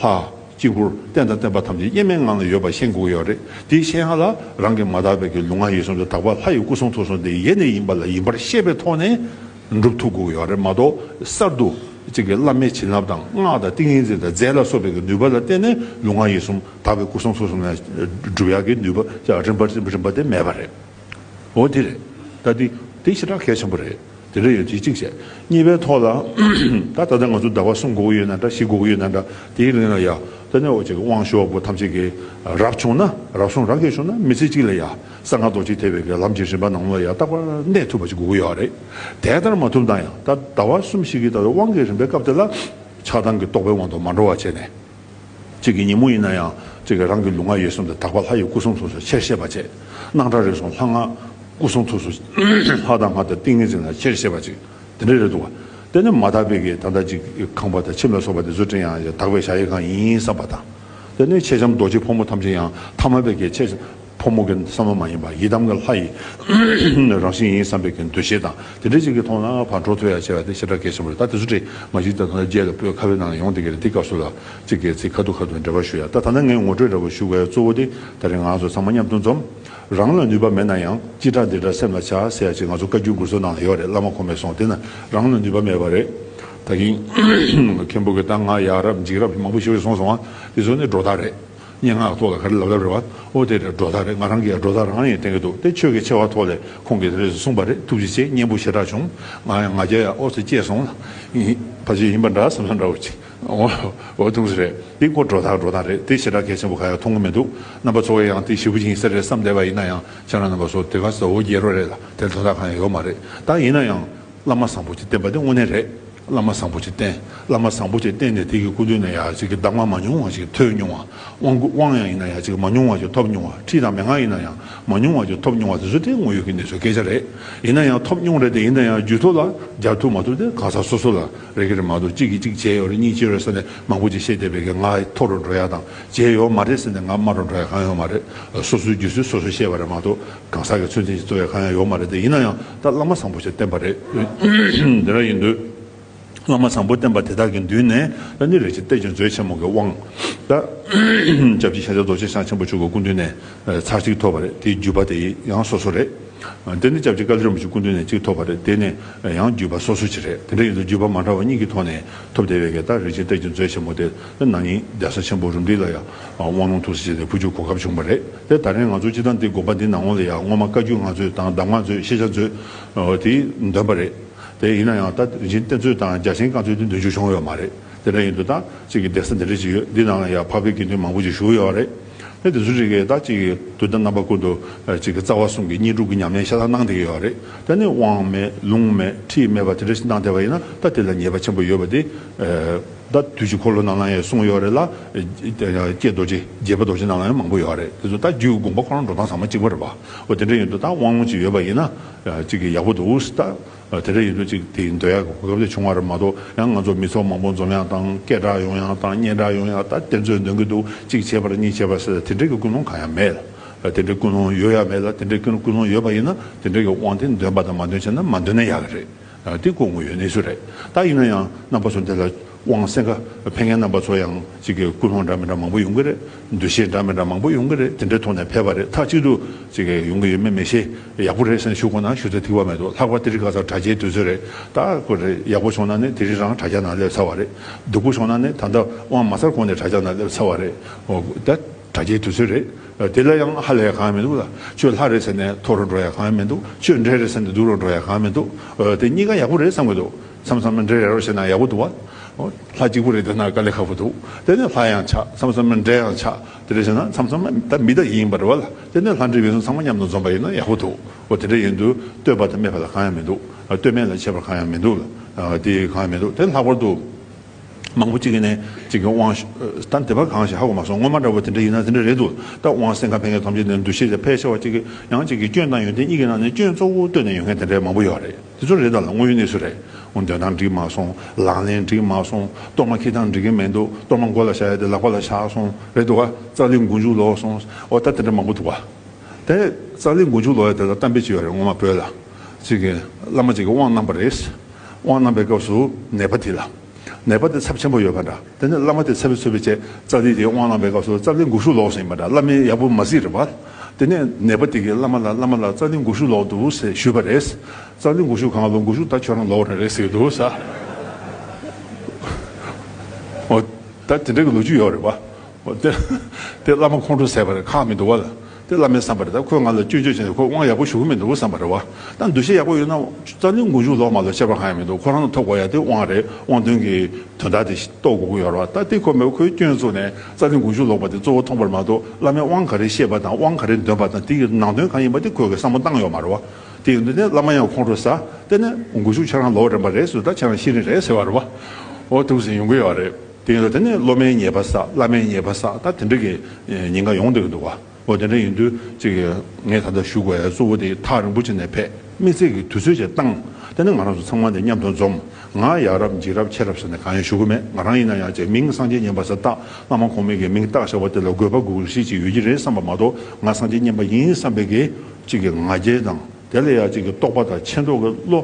ལྷ་དཀྱིལ་འཁོར་རྟེན་དང་བརྟེན་པ་ཐམས་ཅད་དབྱེར་མེད་ངང་ལ་ཡོད་པ་ཤེས་དགོས་ཡོད་རེད། དེ་ཤེས་ཡ་ལ་རང་གི་མ་དག་པའི་གི་ལུས་ངག་ཡིད་གསུམ་དེ་དག་པ་ལྷ་ཡི་སྐུ་གསུང་ཐུགས་གསུམ་དེ་ཡེ་ནས་ཡིན་པ་ལ་ཡིན་པར་ཤེས་པའི་ཐོག་ནས་འགྲུབ་ཐུབ་དགོས་ཡོད་རེད་མ་གཏོགས། གསར་དུ་གཅིག་གི་བླ་མའི་བྱིན་རླབས་དང་སྔགས་དང་ཏིང་ངེ་འཛིན་དང་རྫས་ལ་སོགས་པའི་གི་ནུས་པ་ལ་བརྟེན་ནས་ལུས་ངག་ཡིད་གསུམ་དག་པའི་སྐུ་གསུང་ཐུགས་གསུམ་ལ་སྒྲུབ་ཡག་གི་ནུས་པ་རིམ་པ་རིམ་པ་དེ་མེད་པ་རེད། འོ་དེ་རེད། ད་དེ་དེ་ཞེ་དྲག་གལ་ཆེན་པོ་རེད། དེ་འདྲ་ཡོད་དེ་གཅིག་བྱས། གཉིས་པའི་ཐོག་ལ། ད་ད་ལྟ་ང་ཚོ་ཟླ་བ་གསུམ་དགོས་ཀྱི་ཡོད་ན་འདྲ། བཞི་དགོས་ཀྱི་ཡོད་ན་འདྲ། དེའི་རིང་ལ་ཡ། ད་ནི་འོ་ཅིག་དབང་ཞུ་བ་པོ་ཐམས་ཅད་ཀྱིས་རབ་བྱུང་ན་རབ་བྱུང་རང་གིས་བྱུང་ན་མི་ཚེ་གཅིག་ལ་ཡ། གསང་སྔགས་རྡོ་རྗེ་ཐེག་པའི་གི་ལམ་གྱི་རིམ་པ་ནང་ལ་ཡ་རྟག་པར་གནས་ཐུབ་པ་ཅིག་དགོས་ཀྱི་ཡོད་རེད། དེ་ལྟར་མ་ཐུབ་ན་ཡང་ད་ཟླ་བ་གསུམ་ཞིག་གི་ད་དབང་གི་རིམ་པའི་སྐབས་དེ་ལ། ཆགས་སྡང་གི་རྟོག་པའི་དབང་དུ་མ་འགྲོ་བ་བྱས་ནས། གཅིག་གི་ཉིན་མོ་ཡིན་ན་ཡང་གཅིག་གི་རང་གི་ལུས་ངག་ཡིད་གསུམ་དེ་དག་པ་ལྷ་ཡི་སྐུ་གསུང་ཐུགས་སུ་ཆེར་བཤད་པ་བྱས། སྣང་གྲགས་རིག་གསུམ་ལྷ་སྔགས་སྐུ་གསུང་ཐུགས་སུ། ལྷ་དང་སྔགས་དང་ཏིང་ངེ་འཛིན་ལ་ཆེར་བཤད་པ་ཅིག། དེ་འདྲ་རེད་འདུག་བ། དེ་ནི་མ་དག་པའི་གི་ད་ལྟ་ཅིག་ཁང་པ་དང་ཁྱིམ་ལ་སོགས་པ་དེ་ཚོ་བྲིས་ཡང་དག་པའི་བཞག་ཡས་ཁང་ཡིན་བསམ་པ་དང་། དེ་ནི་མཆེད་ལྕམ་རྡོ་རྗེ་ཕོ་མོ་ཐམས་ཅད་ཡང་ཐ་མལ་པའི་གི་མཆེད། ཕོ་མོ་གི་བསམ་བློ་མ་ཡིན་པ་ཡི་དམ་གྱི་ལྷ་ཡི་རང་བཞིན་ཡིན་བསམ་པའི་གི་འདུ་ཤེས་དང་དེ་འདྲ་ཅིག་གི་ཐོག་ན་ཕར་འགྲོ་ཐུབ་ཡ་བྱས་པ་དེ་ཞེ་དྲག་གལ་ཆེན་པོ་རེད། ད་དེ་ཚོ་བྲིས་མ་གཞི་ད་ཐོག་ན་རྗེས་ལ་བོད་ཁ་བའི་ནང་ཡོང་བསྡད་ཀྱི་རེད། དེ་སྐབས་སུ་ལ་གཅིག་གི་ཚིག་ཁ་ཐུག་ཁ་ཐུག་འགྲེལ་པ་ཞུ་ཡ། ད་ད་ནི་ངས་ངོ་སྤྲོད་འདྲ་པོ་ཞུ་དགོས་ཡ་གཙོ་བོ་དེ་ད་རེས་ང་ཚོ་ཚང་མ་མཉམ་དུ་འཛོམས། རང་ལ་ནུས་པ་མེད་ན་ཡང་། ཅི་དྲག་འདི་དྲག་སེམས་ལ་བྱ་ཟེར་ཡ་ཅིག་ང་ཚོ་བཀའ་བརྒྱུད་མགུར་མཚོ་ནང་ལ་ཡོད་རེད། བླ་མ་གོང་མའི་གསུང་དེ་ན་རང་ལ་ནུས་པ་མེད་པ་རེད། ད་གིན་མཁན་པོ་གི་ད་ང་ཡ་རབས་འཇིགས་རབས་མང་པོ་ཞིག་གསུངས་སོང་ང་། དེ་ཚོ་ནི་སྒྲོ་བཏགས་རེད། སྙན་ངག་ཐོག་ལ་ག་རེ་ལབ་ལབ་རེད་བ། ཨོ་དེ་རེད། སྒྲོ་བཏགས་རེད། ང་རང་གིས་ཡང་སྒྲོ་བཏགས་རང་ཡིན་བསྟན་གི་འདུག། དེ་ཆོས་ཀྱི་ཆེ་བ་ཐོག་ལས་ཁོང་གིས་དེ་རེད་གསུངས་པ་རེད། ཐུགས་རྗེ་ཆེ། སྙན་པོ་ཞེ་དྲག་བྱུང་། ང་ཡང་ང་རྒྱལ་ཡང་ཨོ་ཙི་སྐྱེས་སོང་ལ། ཕལ་ཆེར་ཡིན་པ་འདྲ་བསམ་བསམ་འདྲ་བོ་ཅིག། ཨོ་ཨོ་ཐུགས་རྗེ་རེད། དེ་ཁོ་སྒྲོ་བཏགས་སྒྲོ་བཏགས་རེད། དེ་ཞེ་དྲག་གལ་ཆེན་པོ་གང་ཡང་མཐོང་གི་མི་འདུག། རྣམ་པ་ཚོ་གས་ཡང་དེ་ཞེ་པོ་ཅིག་ཡིན་ས་རེད་བསམ་བསྡད་པ་ཡིན་ན་ཡང་ཁྱེད་རང་རྣམ་པ་ཚོ་དེ་ག་ས་འོ་བརྒྱལ་རོགས་རེད་ལ། དེར་དོན་དག་གང་ཡང་ཡོད་མ་རེད། ད་ཡིན་ན་ཡང་། བླ་མ་བཟང་པོ་ཅིག་བསྟེན་པ་དེ་དངོས་གནས་རེད། བླ་མ་བཟང་པོ་ཅིག་བསྟེན། བླ་མ་བཟང་པོ་ཅིག་བསྟེན་ནས་དེ་གི་སྐུ་མདུན་ནས་ཡ་ཅིག་གི་གདམས་ངག་མ་ཉུང་བ་ཅིག་ཐོས་མྱོང་བ། དབང་བསྐུར་དབང་ཡང་ཡིན་ན་ཡ་ཅིག་མ་ཉུང་བ་ཅིག་ཐོབ་མྱོང་བ། ཁྲིད་དང་མན་ངག་ཡིན་ན་ཡང་མ་ཉུང་བ་ཅིག་ཐོབ་མྱོང་བ་དེ་ཚོ་དེ་དངོས་ཡོད་ཀྱི་གནས་ཚུལ་སྐད་ཆ་རེད། ཡིན་ན་ཡང་ཐོབ་མྱོང་རེད་དེ། ཡིན་ན་ཡང་རྒྱུད་ཐོག་ལ་སྦྱར་ཐུབ་མ་ཐུབ་དེ་གང་ཟག་སོ་སོ་ལ་རེད་ཀྱི་རེད་མ་གཏོགས། གཅིག་གིས་གཅིག་བྱས་ཡོད་རེད། གཉིས་བྱས་ཡོད་རེད་ཟེར་ནས་མང་པོ་ཅིག་བཤད་བསྡད་པའི་གི་ང་མཐོ་རུ་འགྲོ་ཡ་དང་། བྱས་ཡོད་མ་རེད་ཟེར་ནས་ང་དམའ་རུ་འགྲོ་ཡ་གང་ཡོད་མ་རེད། སོ་སོའི་རྒྱུད་སྲོལ་སོ་སོས་བཤད་པ་རེད་མ་གཏོགས། གང་ཟག་གི་ཚུལ་འཛིན་གྱི་རྩོལ་བའི་གང་ཡང་ཡོད་མ་རེད་དེ། ཡིན་ན་ཡང་ད་བླ་མ་བཟང་པོ་ཞིག་བསྟེན་པ་རེད། དེ་འདྲ་ཡིན་དུས། བླ་མ་བཟང་པོ་བསྟེན་པ་དེ་དག་གི་མདུན་ནས་ད་ནི་རིན་ཆེན་གཏེར་གྱི་མཛོད་ཆེན་མོ་གི་དབང་། ད་སྐྱབས་རྗེ་ཤཱཀྱ་རྡོ་རྗེ་འཆང་ཆེན་པོ་མཆོག་གི་སྐུ་མདུན་ནས་ཚར་གཅིག་ཐོབ་པ་རེད། དེའི་བརྒྱུད་པ་དེ་ཡང་སོ་སོ་རེད། དེ་ནི་སྐྱབས་རྗེ་བཀའ་བློན་རིན་པོ་ཆེའི་སྐུ་མདུན་ནས་གཅིག་ཐོབ་པ་རེད། དེ་ནས་ཡང་བརྒྱུད་པ་སོ་སོ་ཅིག་རེད། དེ་འདྲ་ཡིན་དུས་བརྒྱུད་པ་མ་འདྲ་བ་གཉིས་ཀྱི་ཐོག་ནས་ཐོབ་བསྡད་པའི་གི་ད་རིན་ཆེན་གཏེར་གྱི་མཛོད་ཆེན་མོ་དེ་ན་ནིང་གདན་ས་ཆེན་པོ་རུ་འདི་ལ་ཡང་དབང་ལུང་ཐུགས་སྲས་བྱས་ནས་ཕུལ་རྒྱུའི་གོ་སྐབས་བྱུང་བ་རེད། དེ་ད་རིང་ང་ཚོ་སྤྱིར་བཏང་འདི་དགོན་པ་འདི་ནང་ལོགས་ལ་ཡང་སྔོན་མ་བཀའ་བརྒྱུད་སྔགས་མཛོད་དང་གདམས་ངག་མཛོད། ཤེས་བྱ་མཛོད་དེ་འདོན་པ་རེད། དེ་ཡིན་ན་ཡང་ད་རིན་ཆེན་གཏེར་མཛོད་དང་རྒྱ་ཆེན་བཀའ་མཛོད་དེ་འདོན་རྒྱུ་བྱུང་ཡོད་མ་རེད། དེ་འདྲ་ཡིན་དུས་ད་གཅིག་གི་གདན་ས་འདི་འདྲ་ཅིག་ཡོད། འདི་ནང་ལ་ཡང་འཕགས་པའི་དགེ་འདུན་མང་པོ་ཅིག་བཞུགས་ཡོད་རེད། དེ་དེ་ཚོ་རིགས་ཀྱིས་ད་ཅིག་གི་དུས་དང་རྣམ་པ་ཀུན་ཏུ་ཅིག་གི་རྩ་བ་གསུམ་གྱི་གཉིས་སྒྲུབ་ཀྱི་ཉམས་ལེན་ཤ་སྟག་གནང་བསྡད་ཀྱི་ཡོད་རེད། ད་ནི་དབང་མེད་ལུང་མེད་ཁྲིད་མེད་པ་དེ་འདྲ་ཞིག་གནང་བསྡད་པ་ཡིན་ན་ད་དེ་ལ་ཉེས་པ་ཆེན་པོ་ཡོད་པ་དེ། ད་དུས་ཀྱི་འཁོར་ལོ་ནང་ལ་ཡང་གསུངས་ཡོད་རེད་ལ། ཀྱེ་རྡོ་རྗེ་རྗེ་དཔལ་རྡོ་རྗེ་ནང་ལ་ཡང་མང་པོ་ཡོད་རེད། དེ་ཚོ་ད་རྒྱུད་དགོངས་པ་ཁོ་རང་འགྲོ་སྟངས་ཚང་མ་གཅིག་པ་རེད་པ། འོ་དེ་འདྲ་ཡིན་དུས་ད་དབང་ལུང་ཅིག་ཡོད་པ་ཡིན་ན་ཅིག་གི་ཡག་པོ་འདུག་ད། དེ་འདྲ་ཡིན་དུས་ཅིག་དེ་འདོན་ཡག་གོ་སྐབས་དེ་བྱུང་བ་རེད་མ་གཏོགས། ཡང་ང་ཚོ་མི་ཚོགས་མང་པོ་འཛོམས་ཡག་དང་སྐད་གྲགས་ཡོང་ཡག་དང་སྙན་གྲགས་ཡོང་ཡག་ད་དེ་ཚོས་འདོན་གྱི་འདུག་གཅིག་བྱས་པ་རེད་གཉིས་བྱས་པ་ཟེར་དེ་འདྲ་གི་ཀུན་སློང་གང་ཡང་མེད་ལ། དེ་འདྲའི་ཀུན་སློང་ཡོད་ཡག་མེད་ལ། དེ་འདྲའི་ཀུན་ཀུན་སློང་ཡོད་པ་ཡིན་ན་དེ་འདྲ་གི་དབང་དེ་འདོན་པ་དང་མ་འདོན་བྱས་ན་མ་འདོན་ན་ཡག་གི་རེད། དེ་ཀོ་ངོ་ཡོད་གནས་ཚུལ་རེད། ད་ཡིན་ན་ཡང་རྣམ་པ་ཚོ་འདི་ལ་དབང་སེམས་ཁ་ཕེབས་མཁན་རྣམ་པ་ཚོ་ཡང་ཅིག་གི་ཀུན་སློང་འདྲ་མི་འདྲ་མང་པོ་ཡོང་གི་རེད། འདུ་ཤེས་འདྲ་མི་འདྲ་མང་པོ་ཡོང་གི་རེད། དེ་འདྲའི་ཐོག་ནས་ཕེབས་པ་རེད། མཐའ་གཅིག་ཏུ་ཅིག་གི་ཡོང་གི་ཡོད་མེད་མི་ཤེས། ཡག་པོ་རེད་ཟེར་ནས་ཞུ་དགོས་ན་ཞུ་ཚད་ཐིག་པ་མེད་འདུག་ལྷག་པར་དེ་རིང་ཁ་སང་དྲ་རྒྱའི་དུས་ཚོད་རེད། ད་ཁོ་རེ་ཡག་པོ་བྱུང་ན་ནི་དེ་རིང་རང་དྲ་རྒྱ་ནང་སླེབས་ཚར་བ་རེད། སྡུག་པོ་བྱུང་ན་ནི་ད་ལྟ་དབང་མ་ཚར་གོང་ནས་དྲ་རྒྱ་ནང་སླེབས་ཚར་བ་རེད། འོ་ད་དྲ་རྒྱའི་དུས་ཚོད་རེད། དེ་ལ་ཡང་ཧ་ལས་ཡག་གང་ཡང་མི་འདུག་ལ། ཁྱོད་ལྷ་རེད་ཟེར་ནས་མཐོ་རུ་འགྲོ་ཡག་གང་ཡང་མི་འདུག་ཁྱོད་འདྲེ་རེད་ཟེར་ནས་སྡུག་རུ་འགྲོ་ཡག་གང་ཡང་མི་འདུག་དེ་གཉིས་ཀ་ཡག་པོ་རེད་བསམ་གི་འདུག་མཚམས་མཚམས་འདྲེ་རེད་རོ་བྱས་ན་ཡག་པོ་འདུག་བ། ལྷ་གཅིག་པུ་རེད་བསྡད་ན་དཀའ་ལས་ཁག་པོ་འདུག་དེ་ནས་ལྷ་ཡང་ཆགས། མཚམས་མཚམས་འདྲེ་ཡང་ཆགས། དེ་རེད་བྱས་ན་མཚམས་མཚམས་ད་མི་ད་ཡིན་པ་རེད་བ་ལ། དེ་ནས་ལྷ་འདྲེ་ཡོད་ཚད་ཚང་མ་མཉམ་དུ་འཛོམས་པ་ཡིན་ན་ཡག་པོ་འདུག་འོ་དེ་འདྲ་ཡིན་དུས་བསྟོད་པ་དང་སྨད་པ་ལ་གང་ཡང་མི་འདུག་བསྟོད་སྨད་ལ་ཁྱད་པར་གང་ཡང་མི་འདུག་ལ། དེ་གང་ཡང་མི་འདུག་དེ་ལྷག་པར་དུ། མང་པོ་གཅིག་གིས་ནས་གཅིག་གི་དབང་ཞུ་ད་དེ་བ་གང་ཞིག་ཧ་གོ་མ་སོང་། སྔོན་མ་འདྲ་བོ་དེ་འདྲ་ཡིན་ན་དེ་འདྲ་རེད་འདུག་ད་དབང་སེམས་ཁ་ཕེབས་མཁན་ཐམས་ཅད་ནས་འདུ་ཤེས་དེ་ཕལ་ཆེ་བ་གཅིག་གིས་ཡང་གཅིག་གི་སྐྱོན་དང་ཡོན་ཏན་གཉིས་ཀྱི་ནང་ནས་སྐྱོན་གཙོ་བོ་བཏོན་ནས་ཡོང་མཁན་དེ་འདྲ་མང་པོ་ཡོད་རེད། དེ་ཚོ་རེད། ད་ལ་དངོས་ཡོད་གནས་ཚུལ་རེད། འོ་འདོན་སྟངས་འགྲིག་མ་སོང་། ལག་ལེན་འགྲིག་མ་སོང་། གཏོར་མ་འཁྱེར་སྟངས་འགྲིག་གི་མི་འདུག་གཏོར་མ་མགོ་ལ་བཞག་ཡ་དེ་ལག་པ་ལ་བཞག་སོང་རེད་འདུག་ག་རྩ་ལི་མགོ་མཇུག་ལོག་སོང་། འོ་ད་དེ་འདྲ་མང་པོ་འདུག་ག་དེ་རྩ་ལི་མགོ་མཇུག་ལོག་ཡ་དེ་ལ་གཏམ་དཔེ་ཅིག་ཡོད་རེད། སྔོན་མ་བོད་ལ་གཅིག་གི་བླ་མ་གཅིག་གིས་དབང་གནང་པ་རེད། དབང་གནང་པའི་སྐབས་སུ་ནད་པ་དེ་ལ། ནད་པ་དེ་ཚབས་ཆེན་པོ་ཡོད་པ་འདྲ། དེ་ནས་བླ་མ་དེ་ཚབ་ཚུབ་པའི་ཆེད་རྩ་ལི་དེ་དབང་གནང་པའི་སྐབས་སུ་རྩ་ལི་མགོ་གཞུག་ལོག་སོང་ཡིན་པ་འདྲ། བླ་མས་ཡག་པོ་མ་གཟིགས་རེད་པ། དེ་ནས་ནད་པ་དེ་གིས་བླ་མ་ལ་བླ་མ་ལགས་རྩ་ལི་མགོ་གཞུག་ལོག་འདུག་ཟེར་ཞུས་པ་རེད། རྩ་ལི་མགོ་གཞུག་གང་ལོག་མགོ་གཞུག་ད་ཁྱོད་རང་ལོག་རེད་ཟེར་གྱི་འདུག་ས། འོ། ད་དེ་འདྲ་གི་ལོ་རྒྱུས་ཡོད་རེད་པ། འོ་དེ། དེ་བླ་མ་ཁོང་ཁྲོ་ཟ་བ་རེད། ཁག་མི་འདུག་བ་ལ། དེ་བླ་མས་བསམ་པ་རེད། ད་ཁོས་ང་ལ་སྐྱོན་བརྗོད་བྱས་ནས་ཁོས་དབང་ཡག་པོ་ཞུ་གི་མི་འདུག་བསམ་པ་རེད་བ། ད་འདུ་ཤེས་ཡག་པོ་ཡོད་ན་རྩ་ལི་མགོ་མཇུག་ལོག་མ་ལོག་ཁྱད་པར་གང་ཡང་མི་འདུག་ཁོ་རང་ལ་ཐོབ་དགོས་ཡ་དེ་དབང་རེད། དབང་དོན་གྱི་དོན་དག་དེ་རྟོགས་དགོས་ཀྱི་ཡོད་རེད་བ། ད་དེ་ཁོ་མེད་ཁོས་སྐྱོན་བཙུགས་ནས་རྩ་ལི་མགོ་མཇུག་ལོག་པ་དེ་གཙོ་བོ་མཐོང་པར་མ་གཏོགས་བླ་མས་དབང་ག་རེ་བཤད་པ་དང་དབང་ག་རེ་འདོན་པ་དང་དེ་གི་ནང་དོན་གང་ཡིན་པ་དེ་ཁོས་གི་བསམ་བློ་བཏང་ཡོད་མ་རེད་བ། དེ་ཡིན་དུས་ནས་བླ་མ་ཡང་ཁོང་ཁྲོ་ཟ། དེ་ནས་མགོ་མཇུག་ཁྱེད་རང་ལོག་རན་པ་རེད་ཟེར། ད་ཁྱེད་རང་ཤེས་རིག་རེད་ཟེར་བ་རེད་བ། འོ་དེ་འདྲ་ཟེར་ཡོང་གི་ཡོད་རེད། དེ་ཡིན་དུས་དེ་ནས་སློབ་མའི་ཉེས་པ་བསགས། བླ་མའི་ཉེས་པ་བསགས། ད་དེ་འདྲ་གི་ཉེན་ཁ་ཡོང་བསྡད་ཀྱི་འདུག་བ། འོ་དེ་འདྲ་ཡིན་དུས་ཅིག་ངས་ད་ལྟ་ཞུ་དགོས་ཡ་གཙོ་བོ་དེ་ཐག་རིང་པོ་ཅིག་ནས་ཕེབས། དམིགས་བསལ་གྱི་དུས་ཚོད་ཅིག་བཏང་། དེ་ནས་ང་རང་ཚོ་ཚང་མ་དེ་མཉམ་དུ་འཛོམས། ང་ཡ་རབས་འཇིགས་རབས་མཁྱེན་རབས་ཟེར་ནས་གང་ཡང་ཞུ་གི་མེད། ང་རང་ཡིན་ན་ཡང་ཅིག་མིང་སངས་རྒྱས་མཉན་པ་ཟེར་བཏགས། བླ་མ་གོང་མའི་གི་མིང་བཏགས་བཞག་པ་དེ་ལ་དགོས་པ་དགོས་མཁོ་ཞིག་ཅིག་ཡོད་ཀྱི་རེད་བསམ་པ་མ་གཏོགས། ང་སངས་རྒྱས་མཉན་པ་ཡིན་བསམ་པའི་གི་ཅིག་གི་ང་རྒྱལ་དང་། དེ་ལ་ཡང་ཅིག་གི་རྟོག་པ་དང་ཆེ་མདོག་གི་བློ་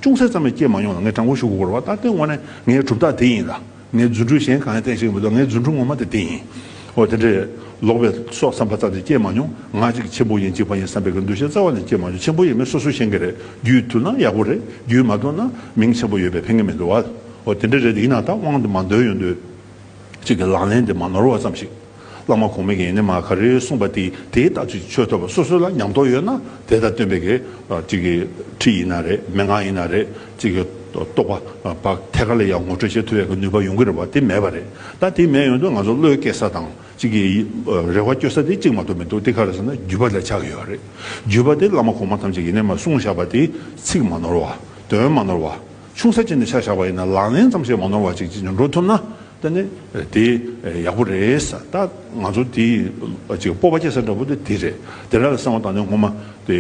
ཅུང་ཟད་ཙམ་ཡང་སྐྱེས་མ་མྱོང་ལ། ངས་དྲང་པོ་ཞུ་དགོས་རེད་བ། ད་དེ་དངོས་གནས་ངའི་གྲུབ་རྟགས་དེ་ཡིན་ལ། ངས་རྫུ་འཕྲུལ་གཞན་གང་ཡང་བསྟན་ཤེས་ཀྱི་མི་འདུག་ངའི་རྫུ་འཕྲུལ་ངོ་མ་དེ་དེ་ཡིན། འོ་དེ་འདྲས་ལོག་པའི་སོགས་བསམ་པ་རྩ་ནས་སྐྱེས་མ་མྱོང་། ང་ཅིག་ཆེན་པོ་ཡིན་གཅིག་པ་ཡིན་བསམ་པའི་གི་འདུ་ཤེས་རྩ་བ་ནས་སྐྱེས་མ་མྱོང་། ཆེན་པོ་ཡིན་མིན་སོ་སོ་ཤེས་ཀྱི་རེད། རྒྱུད་ཐུབ་ན་ཡག་པོ་རེད། རྒྱུད་མ་ཐུབ་ན་མིང་ཆེན་པོ་ཡོད་པས་ཕན་གྱི་མི་འདུག་བ། འོ་དེ་འདྲས་རེད། དེ་ཡིན་ན་ད་དབང་དེ་མ་འདོན་ཡོང་དུས། གཅིག་གི་ལག་ལེན་དེ་མ་ནོར་བ་ཙམ་ཞིག་བླ་མ་གོང་མའི་གི་ཡིན་ནའི་མ་ག་རེ་གསུངས་པ་དེ་དེའི་ལྟར་དུ་ཆོས་ཐོབ་པ། སོ་སོ་ལ་ཉམས་རྟོགས་ཡོད་ན་དེ་དང་བསྟུན་པའི་གི་གཅིག་གི་ཁྲིད་ཡིན་ན་རེད། མན་ངག་ཡིན་ན་རེད། གཅིག་གི་རྟོགས་པ་བག་ཐད་ཀར་ལ་ཡང་ངོ་སྤྲོད་བྱེད་ཐུབ་ཡག་གི་ནུས་པ་ཡོང་གི་རེད་བ། དེ་མེད་པ་རེད། ད་དེ་མེད་ཡོང་དུས་ང་ཚོ་བློས་སྐྱེ་ས་དང་གཅིག་གི་རེ་བ་བཅོལ་ས་དེ་གཅིག་མ་གཏོགས་མི་འདུག་དེ་ག་རེ་ཟེར་ན་བརྒྱུད་པ་ལ་ཆགས་ཀྱི་ཡོད་རེད། བརྒྱུད་པ་དེ་བླ་མ་གོང་མ་ཐམས་ཅད་ཀྱིས་ཡིན་ནའི་མ་གསུངས་བཞག་པ་དེ་ཚིག་མ་ནོར་བ། དོན་མ་ནོར་བ། ཆུང་ས་ཅིག་ནས་ཆ་བཞག་པ་ཡིན་ན་ལག་ལེན་ཙམ་ཞིག་མ་ནོར་བ་ཅིག་ཅིག་འགྲོ་ཐུབ་ན། ད་ནི་དེ་ཡག་པོ་རེད་ས། ད་ང་ཚོ་དེ་ཅིག་སྤོབས་པ་སྐྱེ་ས་འདྲ་པོ་དེ་དེ་རེད། དེ་འདྲ་ལ་བསམ་བློ་བཏང་ནས་སྔོན་མ་དེ་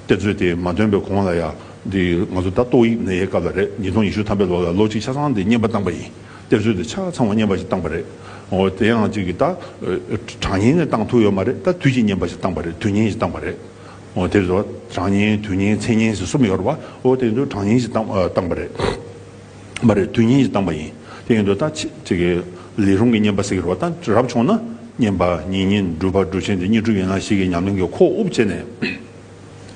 གཏེར་མཛོད་དེ་མ་འདོན་པའི་གོང་ལ་ཡ། འདི་ང་ཚོ་ད་ཏོག་དབྱིབས་ནད་ཡའི་སྐབས་ལ་རེད། ཉིས་སྟོང་ཉི་ཤུ་ཐམ་པའི་ལོ་ལ་ལོ་གཅིག་ཆ་ཚང་དེ་བསྙེན་པ་བཏང་པ་ཡིན། གཏེར་མཛོད་དེ་ཆ་ཚང་བ་བསྙེན་པ་ཞིག་བཏང་པ་རེད། འོ་དེ་ཡང་ཅིག་གི་ད་གྲངས་བསྙེན་ནས་བཏང་ཐུབ་ཡོད་མ་རེད། ད་དུས་ཀྱི་བསྙེན་པ་ཞིག་བཏང་པ་རེད། དུས་བསྙེན་ཞིག་བཏང་པ་རེད། འོ་དེ་རེད་བ། གྲངས་བསྙེན་དུས་བསྙེན་མཚན་བསྙེན་ཞེས་གསུམ་ཡོད་རེད་བ། འོ་དེ་ཡིན་དུས་གྲངས་བསྙེན་ཞིག་བཏང་ཨ་བཏང་པ་རེད། མ་རེད། དུས་བསྙེན་ཞིག་བཏང་པ་ཡིན། དེ་ཡིན་དུས་ད་ཅི་ཅིག་གི་ལས་རུང་གི་བསྙེན་པ་ཟེར་གི་རེད་བ། ད་རབ་བྱུང་ན་བསྙེན་པ་ཉེ་བསྙེན་སྒྲུབ་པ་སྒྲུབ་ཆེན་དེ་བསྙེན་སྒྲུབ་ཡན་ལག་བཞི་གི་ཉམས་ལེན་གྱི་ཁོག་དབུབ་བྱས་ནས་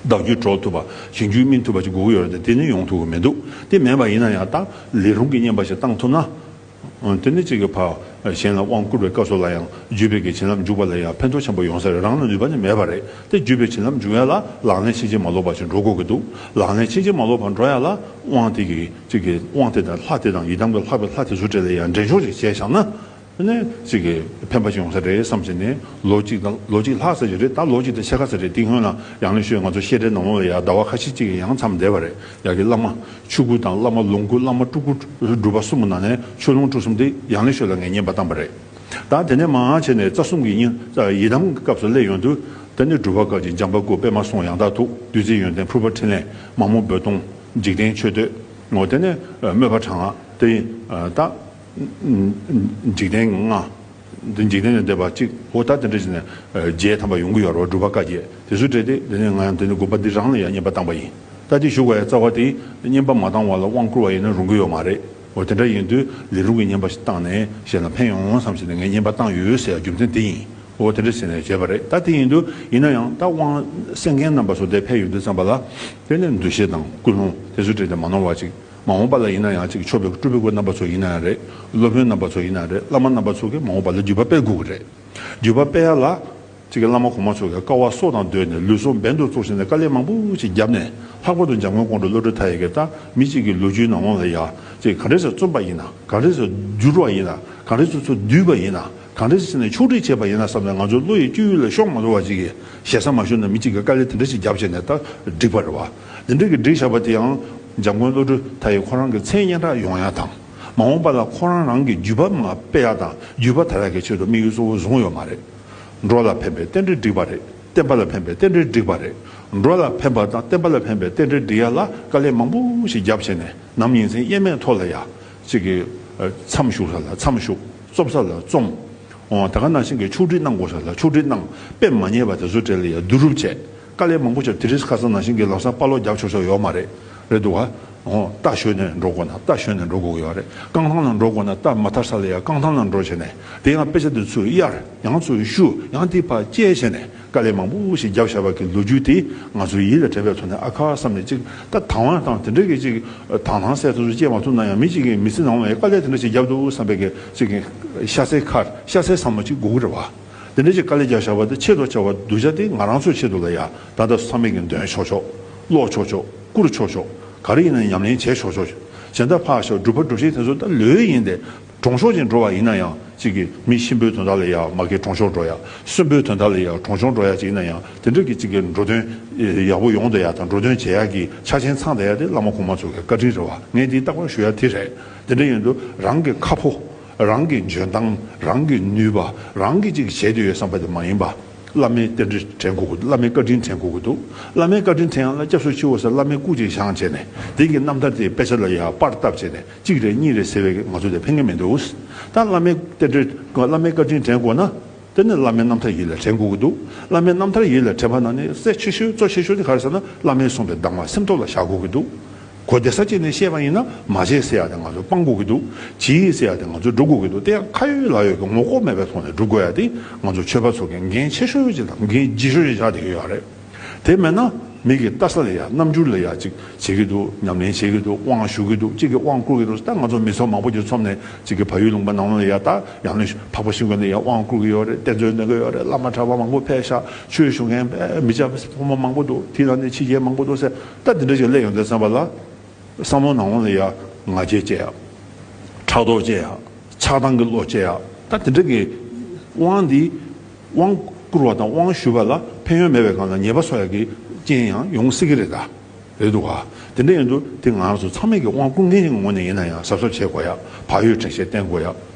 བདག་རྒྱུད་གྲོལ་ཐུབ་པ་གཞན་རྒྱུད་སྨིན་ཐུབ་པ་ཅིག་དགོས་ཀྱི་ཡོད་རེད་དེ། དེ་ནི་ཡོང་ཐུབ་ཀྱི་མི་འདུག་དེ་མེད་པ་ཡིན་ན་ཡང་ད་ལས་རུང་གི་བསྙེན་པ་ཞིག་བཏང་ཐུབ་ན། དེ་ནི་གཅིག་གི་ཕ་གཞན་ལ་དབང་བསྐུར་བའི་སྐབས་སུ་ལ་ཡང་བརྒྱུད་པའི་གི་བྱིན་རླབས་འཇུག་པ་ལ་ཡང་ཕན་ཐོགས་ཆེན་པོ་ཡོང་ས་རེད། རང་ལ་ནུས་པ་ནི་མེད་པ་རེད། དེ་བརྒྱུད་པའི་བྱིན་རླབས་འཇུག་ཡ་ལ་ལག་ལེན་ཕྱིན་ཅི་མ་ལོག་པ་ཞིག་འགྲོ་དགོས་ཀྱི་འདུག་ལག་ལེན་ཕྱིན་ཅི་མ་ལོག་པ་འགྲོ་ཡ་ལ་དབང་དེ་གི་གཅིག་གི་དབང་དེ་དང་ལྷ་དེ་དང་ཡི་དམ་གྱི་ལྷ་པའི་ལྷ་དེ་ཚོ་གྲས་ལ་ཡང་འདྲེན་ཆོག་ཅིག་བྱས་བཞག་ན། ནས་ཅིག་གི་ཕན་པ་ཅིག་ཡོང་ས་རེད་བསམ་བྱས་ནས། ལོ་གཅིག་དང་ལོ་གཅིག་ལྷག་ཙམ་ཞིག་རེད། ད་ལོ་གཅིག་དང་ཕྱེད་ཀ་ཙམ་རེད། དེ་སྔོན་ལ་ཡང་ལེ་ཤོད་ང་ཚོ་བཤད་གྲྭའི་ནང་ལོགས་ལ་ཡ་ཟླ་བ་ཁ་ཤས་ཅིག་ཡང་མཚམས་བསྡད་པ་རེད། ཡ་གི་བླ་མ་ཆོས་སྐུ་དང་བླ་མ་ལོངས་སྐུ་བླ་མ་སྤྲུལ་སྐུ་སྒྲུབ་པ་གསུམ་གྱི་ནང་ནས་ཆོས་ལོངས་སྤྲུལ་གསུམ་དེ་ཡང་ལེ་ཤོད་ལ་ངས་བསྙེན་པ་བཏང་པ་རེད། ད་དེ་ནས་མར་བྱས་ནས་རྩ་གསུམ་གྱི་ཡི་ཡི་དམ་གྱི་སྐབས་སུ་སླེབས་ཡོང་དུས། དེ་ནས་སྒྲུབ་པ་བཀའ་བརྒྱུད། འཇམ་དཔལ་སྐུ། པདྨ་གསུང་། ཡང་དག་ཐུགས། བདུད་རྩི་ཡོན་ཏན། ཕུར་པ་འཕྲིན་ལས། མ་མོ་རྦོད་གཏོང་། འཇིག་རྟེན་མཆོད་བསྟོད། ངོ་། དེ་ནས་དམོད་པ་དྲག་སྔགས་དེ་ཡིན། ད་འཇིག་རྟེན་ལྔ། འདི་འཇིག་རྟེན་ལས་འདས་པ་གཅིག་འོ་ད་དེ་འདྲ་བྱས་ནས་བརྒྱད་ཐམ་པ་ཡོང་གི་ཡོད་རེད་བ། སྒྲུབ་པ་བཀའ་བརྒྱད་དེ་ཚོ་སྤྲད་དེ། དེ་ནས་ང་ཡང་དེ་ནས་དགོན་པ་འདི་རང་ལ་ཡང་བསྙེན་པ་བཏང་པ་ཡིན། ད་དེ་ཞུ་དགོས་ཡ་རྩ་བ་དེ་བསྙེན་པ་མ་བཏང་བ་ལ་དབང་བསྐུར་བ་ཡིན་ན་རུང་གི་ཡོད་མ་རེད། འོ་དེ་འདྲ་ཡིན་དུས་ལས་རུང་གི་བསྙེན་པ་ཞིག་བཏང་ནས་གཞན་ལ་ཕན་ཡོང་བསམ་བྱས་ནས་ངས་བསྙེན་པ་བཏང་ཡོད་ཟེར་ཡ་རྒྱུ་མཚན་དེ་ཡིན། འོ་དེ་འདྲ་བྱས་ནས་བྱས་པ་རེད། ད་དེ་ཡིན་དུས་ཡིན་ན་ཡང་ད་དབང་གསན་མཁན་རྣམ་པ་ཚོ་དེ་ཕེབས་ཡོང་དུས་ཙམ་པ་ལ། དེ་ནས་འདུ་ཤེས་དང་ཀུན་སློང་དེ་ཚོ་སྤྲད་དེ་མ་ནོར་བ་ཅིག་མ་འོངས་པ་ལ་ཡིན་ན་ཡང་ཅིག་མཆོད་པའི་སྤྲུལ་པའི་སྐུ་རྣམ་པ་ཚོ་ཡིན་ན་ཡང་རེད། སློབ་དཔོན་རྣམ་པ་ཚོ་ཡིན་ན་རེད། བླ་མ་རྣམ་པ་ཚོ་གིས་མ་འོངས་པ་ལ་བརྒྱུད་པ་སྤེལ་དགོས་ཀྱི་རེད། བརྒྱུད་པ་སྤེལ་ཡ་ལ་ཅིག་གི་བླ་མ་གོང་མ་ཚོ་གིས་དཀའ་བ་སྲོག་དང་བསྡོས་ནས་ལུས་སྲོག་འབེན་དུ་བཙུགས་བྱས་ནས་དཀའ་ལས་མང་པོ་ཞིག་བརྒྱབ་ནས། ལྷག་པར་དུ་འཇམ་མགོན་ཀོང་སྤྲུལ་བློ་གྲོས་མཐའ་ཡས་ཀྱིས་ད་མི་གཅིག་གི་ལོ་རྒྱུས་ནང་ལོགས་ལ་ཡ་ཅིག་ག་འདྲས་སེ་རྩོམ་པ་ཡིན་ན། ག་འདྲས་སེ་བསྒྱུར་བ་ཡིན་ན། ག་འདྲས་སེ་ཚུར་བསྡུས་པ་ཡིན་ན། གང་འདྲ་ཞིག་བྱས་ནས་ཕྱོགས་སྒྲིག་བྱས་པ་ཡིན་ན་བསམ་ནས། ང་ཚོའི་བློ་ཡི་སྤྱོད་ཡུལ་ལ་ཤོང་མ་ཐུབ་པ་ཅིག་གིས་ཞེ་ས་མ་ཞུ་ན་མི་གཅིག་གིས་དཀའ་ལས་དེ་འདྲ་ཞིག་བརྒྱབ་བྱས་ནས་ད་བསྒྲིགས་པ་རེད་བ། དེ་འདྲ་གི་བསྒྲིགས་བཞག་པ་དེ་ཡང་འཇམ་མགོན་བློ་གྲོས་མཐའ་ཡས་ཁོ་རང་གི་མཚན་སྙན་གྲགས་ཡོང་ཡ་དང་། མ་འོངས་པ་ལ་ཁོ་རང་རང་གི་བརྒྱུད་པ་མར་སྤེལ་ཡ་དང་བརྒྱུད་པ་དར་ཡ་གི་ཆེད་དུ་དམིགས་ཡུལ་གཙོ་བོ་བཟུང་ཡོད་མ་རེད། འགྲོ་ལ་ཕན་པའི་རྟེན་འབྲེལ་བསྒྲིགས་པ་རེད། བསྟན་པ་ལ་ཕན་པའི་རྟེན་འབྲེལ་བསྒྲིགས་པ་རེད། འགྲོ་ལ་ཕན་པ་དང་བསྟན་པ་ལ་ཕན་པའི་རྟེན་འབྲེལ་སྒྲིག་ཡ་ལ་དཀའ་ལས་མང་པོ་ཞིག་བརྒྱབ་བྱས་ནས། ནམ་ཉིན་མཚན་དབྱེར་མེད་ཐོག་ལ་ཡ་ཅིག་གི་མཚམས་བཞུགས་ས་ལ་མཚམས་བཞུགས། རྩོམ་ས་ལ་རྩོམ། འོ་ད་ག་ནང་བཞིན་གྱི་ཕྱོགས་སྒྲིག་གནང་དགོས་ས་ལ་ཕྱོགས་སྒྲིག་གནང་། དཔེ་མ་ཉེས་པ་དེ་ཚོ་གྲས་ལ་ཡ་བསྡུ་རུབ་བྱས། དཀའ་ལས་མང་པོ་བྱས། དེ་རིང་ཁ་སང་ནང་བཞིན་གྱི་ལམ་སང་སྤ་ལོ་རྒྱག་ཆོག་ཆོག་ཡོད་མ་རེད། རེད་འདུག་ག་འོ་རྟ་ཞོན་ནས་འགྲོ་དགོས་ན་རྟ་ཞོན་ནས་འགྲོ་དགོས་ཀྱི་ཡོད་རེད། རྐང་ཐང་ལ་འགྲོ་དགོས་ན་རྟ་མ་ཐར་ས་ལ་ཡ་རྐང་ཐང་ལ་འགྲོ་བྱས་ནས། དེ་ཡང་དཔེ་ཆ་དེ་ཚུར་གཡར། ཡང་ཚུར་བཤུ། ཡང་དེ་ཕར་བཅད་བྱས་ནས། དཀའ་ལས་མང་པོ་ཞིག་བརྒྱབ་བཞག་པ་གི་ལོ་རྒྱུས་དེ་ང་ཚོའི་ཡིད་ལ་དྲན་པའི་ཐོག་ནས། ཨ་ཁ་བསམ་ནས་ཅིག་ད་དང་བ་དང་དེ་འདྲ་གི་ཅིག་དང་ཐང་ཟེར་དེ་ཚོ་བཅད་མ་ཐུབ་ན་ཡང་མི་གཅིག་གིས་མི་ཚེ་ནང་ལ་དཀའ་ལས་དེ་འདྲ་ཞིག་བརྒྱབ་འདུག་བསམ་པའི་གི་ཅིག་གི་ཤ་ཚའི་ཁར་ཤ་ཚའི་བསམ་བློ་ཅིག་དགོས་ཀྱི་རེད་བ། དེ་འདྲ་ཅིག་དཀའ་ལས་བརྒྱབ་བཞག་པ་དེ་ཆེད་དུ་བྱ་བ་གདུལ་བྱ་དེ་ང་རང་ཚོའི་ཆེད་དུ་ལ་ཡ་ད་ལྟ་ཚང་མས་ཀྱི་འདོན་ཆོག་ཆོག་ཀློག་ཆོག་ཆོག་བསྐུར་ཆོག་ཆོག་ག་རེ་ཡིན་ན་ཉམས་ལེན་བྱེད་ཆོག་ཆོག་གཞན་དག་ཕར་བཞག་སྒྲུབ་པ་སྒྲུབ་བྱེད་དེ་ཚོ་ད་ལོས་ཡིན་ཏེ། གྲོང་ཆོག་ཅིག་འགྲོ་བ་ཡིན་ན་ཡང་ཅིག་གི་མི་གཤིན་པོའི་དོན་དག་ལ་ཡ་མ་གི་གྲོང་ཆོག་འགྲོ་ཡ། གསོན་པོའི་དོན་དག་ལ་ཡ་གྲོང་ཆོག་འགྲོ་ཡ་ཅིག་ཡིན་ན་ཡང་དེ་འདྲ་གི་ཅིག་གི་འགྲོ་དོན་ཡག་པོ་ཡོང་བསྡད་ཡ་དང་འགྲོ་དོན་བྱེད་ཡ་གི་ཆ་རྐྱེན་ཚང་བསྡད་ཡ་དེ་བླ་མ་གོང་མ་ཚོ་གི་བཀའ་དྲིན་རེད་བ། ངས་འདི་རྟག་པར་ཞུ་ཡ་དེ་རེད། དེ་འདྲ་ཡིན་དུས་རང་གི་ཁ་ཕོ། རང་གི་འཇོན་ཐང་། རང་གི་ནུས་པ། རང་གིས་ཅིག་བྱེད་འདོད་ཡོད་བསམ་པ་དེ་མ་ཡིན་པ། བླ་མའི་རྟེན་འབྲེལ་དྲན་དགོས་ཀྱི་འདུག་བླ་མའི་བཀའ་དྲིན་དྲན་དགོས་ཀྱི་འདུག་བླ་མའི་བཀའ་དྲིན་དྲན་ཡ་ལ་སྐྱབས་སུ་མཆིའོ་ཟེར་བླ་མའི་སྐུ་ཅིག་བཞེངས་བྱས་ནས་དེ་གི་རྣམ་ཐར་དེ་དཔེ་ཆ་ལ་ཡ་པར་བཏབ་བྱས་ནས་གཅིག་རེ་གཉིས་རེ་ཟེར་བས་ང་ཚོ་དེ་ཕན་གྱི་མི་འདུག་ད་བླ་མའི་རྟེན་འབྲེལ་བླ་མའི་བཀའ་དྲིན་དྲན་དགོས་ན། དེ་ནི་བླ་མའི་རྣམ་ཐར་ཡིད་ལ་དྲན་དགོས་ཀྱི་འདུག་བླ་མའི་རྣམ་ཐར་ཡིད་ལ་དྲན་པ་ནང་ནས་གལ་ཆེ་ཤོས་གཙོ་ཆེ་ཤོས་དེ་ག་རེ་ཟེར་ན། བླ་མས་གསུངས་པའི་གདམས་ངག་སེམས་ཐོག་ལ་བཞག་དགོས་ཀྱི་འདུག་གོ་བདེ་ས་ཅིག་ནས་བཤད་པ་ཡིན་ན། མ་བྱེད་ཟེར་ཡ་དེ་ང་ཚོ་སྤང་དགོས་ཀྱི་འདུག་བྱེད་ཟེར་ཡ་དེ་ང་ཚོ་སྒྲུབ་དགོས་ཀྱི་འདུག་དེ་ཡང་ཁ་ཡོད་ལག་ཡོད་ཀྱི་ངོ་ལྐོག་མེད་པའི་ཐོག་ནས་སྒྲུབ་དགོས་ཡ་དེ་ང་ཚོ་ཆོས་པ་ཚོ་གི་འགན་ཆེ་ཤོས་ཅིག་དང་འགན་ལྗིད་ཤོས་ཅིག་ཆགས་བསྡད་ཀྱི་ཡོད་རེད། དེ་མེད་ན་མི་གི་ལྟ་ས་ལ་ཡ་རྣམ་འགྱུར་ལ་ཡ་ཅིག་བྱེད་ཀྱི་འདུག་ཉམས་ལེན་བྱེད་ཀྱི་འདུག་དབང་ཞུ་གི་འདུག་ཅིག་གིས་དབང་བསྐུར་གྱི་འདུག་ད་ང་ཚོ་མི་ཚོགས་མང་པོ་ཅིག་འཛོམས་ནས་ཅིག་གིས་བལ་ཡུལ་ལུང་པ་ནང་ལ་ཡ་ད་ཡང་ནས་འཕགས་པ་ཤིང་ཀུན་ལ་ཡ་དབང་བསྐུར་གྱི་ཡོད་རེད། གཏེར་མཛོད་གནང་གི་ཡོད་རེད། བླ་མ་གྲྭ་པ་མང་པོ་ཕེབས་ཤག་ཆོས་ཞུ་མཁན་མི་སྐྱ་ཕོ་མོ་མང་པོ་འདུག་དེ་ལ་ནི་ཕྱི་རྒྱལ་མང་པོ་འདུག་ཟེར། ད་འདི་འདྲ་ཞིག་སླེབས་ཡོང་དུས་ཙམ་པ་ལ། བསམ་བློ་ནང་ལ་ཡ་ང་རྒྱལ་སྐྱེ་ཡ། ཕྲག་དོག་སྐྱེ་ཡ། ཆགས་སྡང་གི་བློ་སྐྱེ་ཡ། ད་དེ་འདྲ་གི་དབང་འདི། དབང་བསྐུར་བ་དང་དབང་ཞུས་པ་ལ་ཕན་ཡོན་མེད་པའི་སྒང་ལ་ཉེས་པ་བཟོ་ཡ་གི་རྐྱེན་ཡང་ཡོང་སྲིད་ཀྱི་རེད་ད། རེད་འདུག་ག་དེ་འདྲ་ཡིན་དུས་དེ་ང་རང་ཚོ་ཚང་མས་ཀྱི་དབང་བསྐུར་མཁན་གྱི་ངོས་ནས་ཡིན་ན་ཡང་གཟབ་གཟབ་བྱེད་དགོས་ཡ། བག་ཡོད་དྲན་ཤེས་བསྟེན་དགོས་ཡ།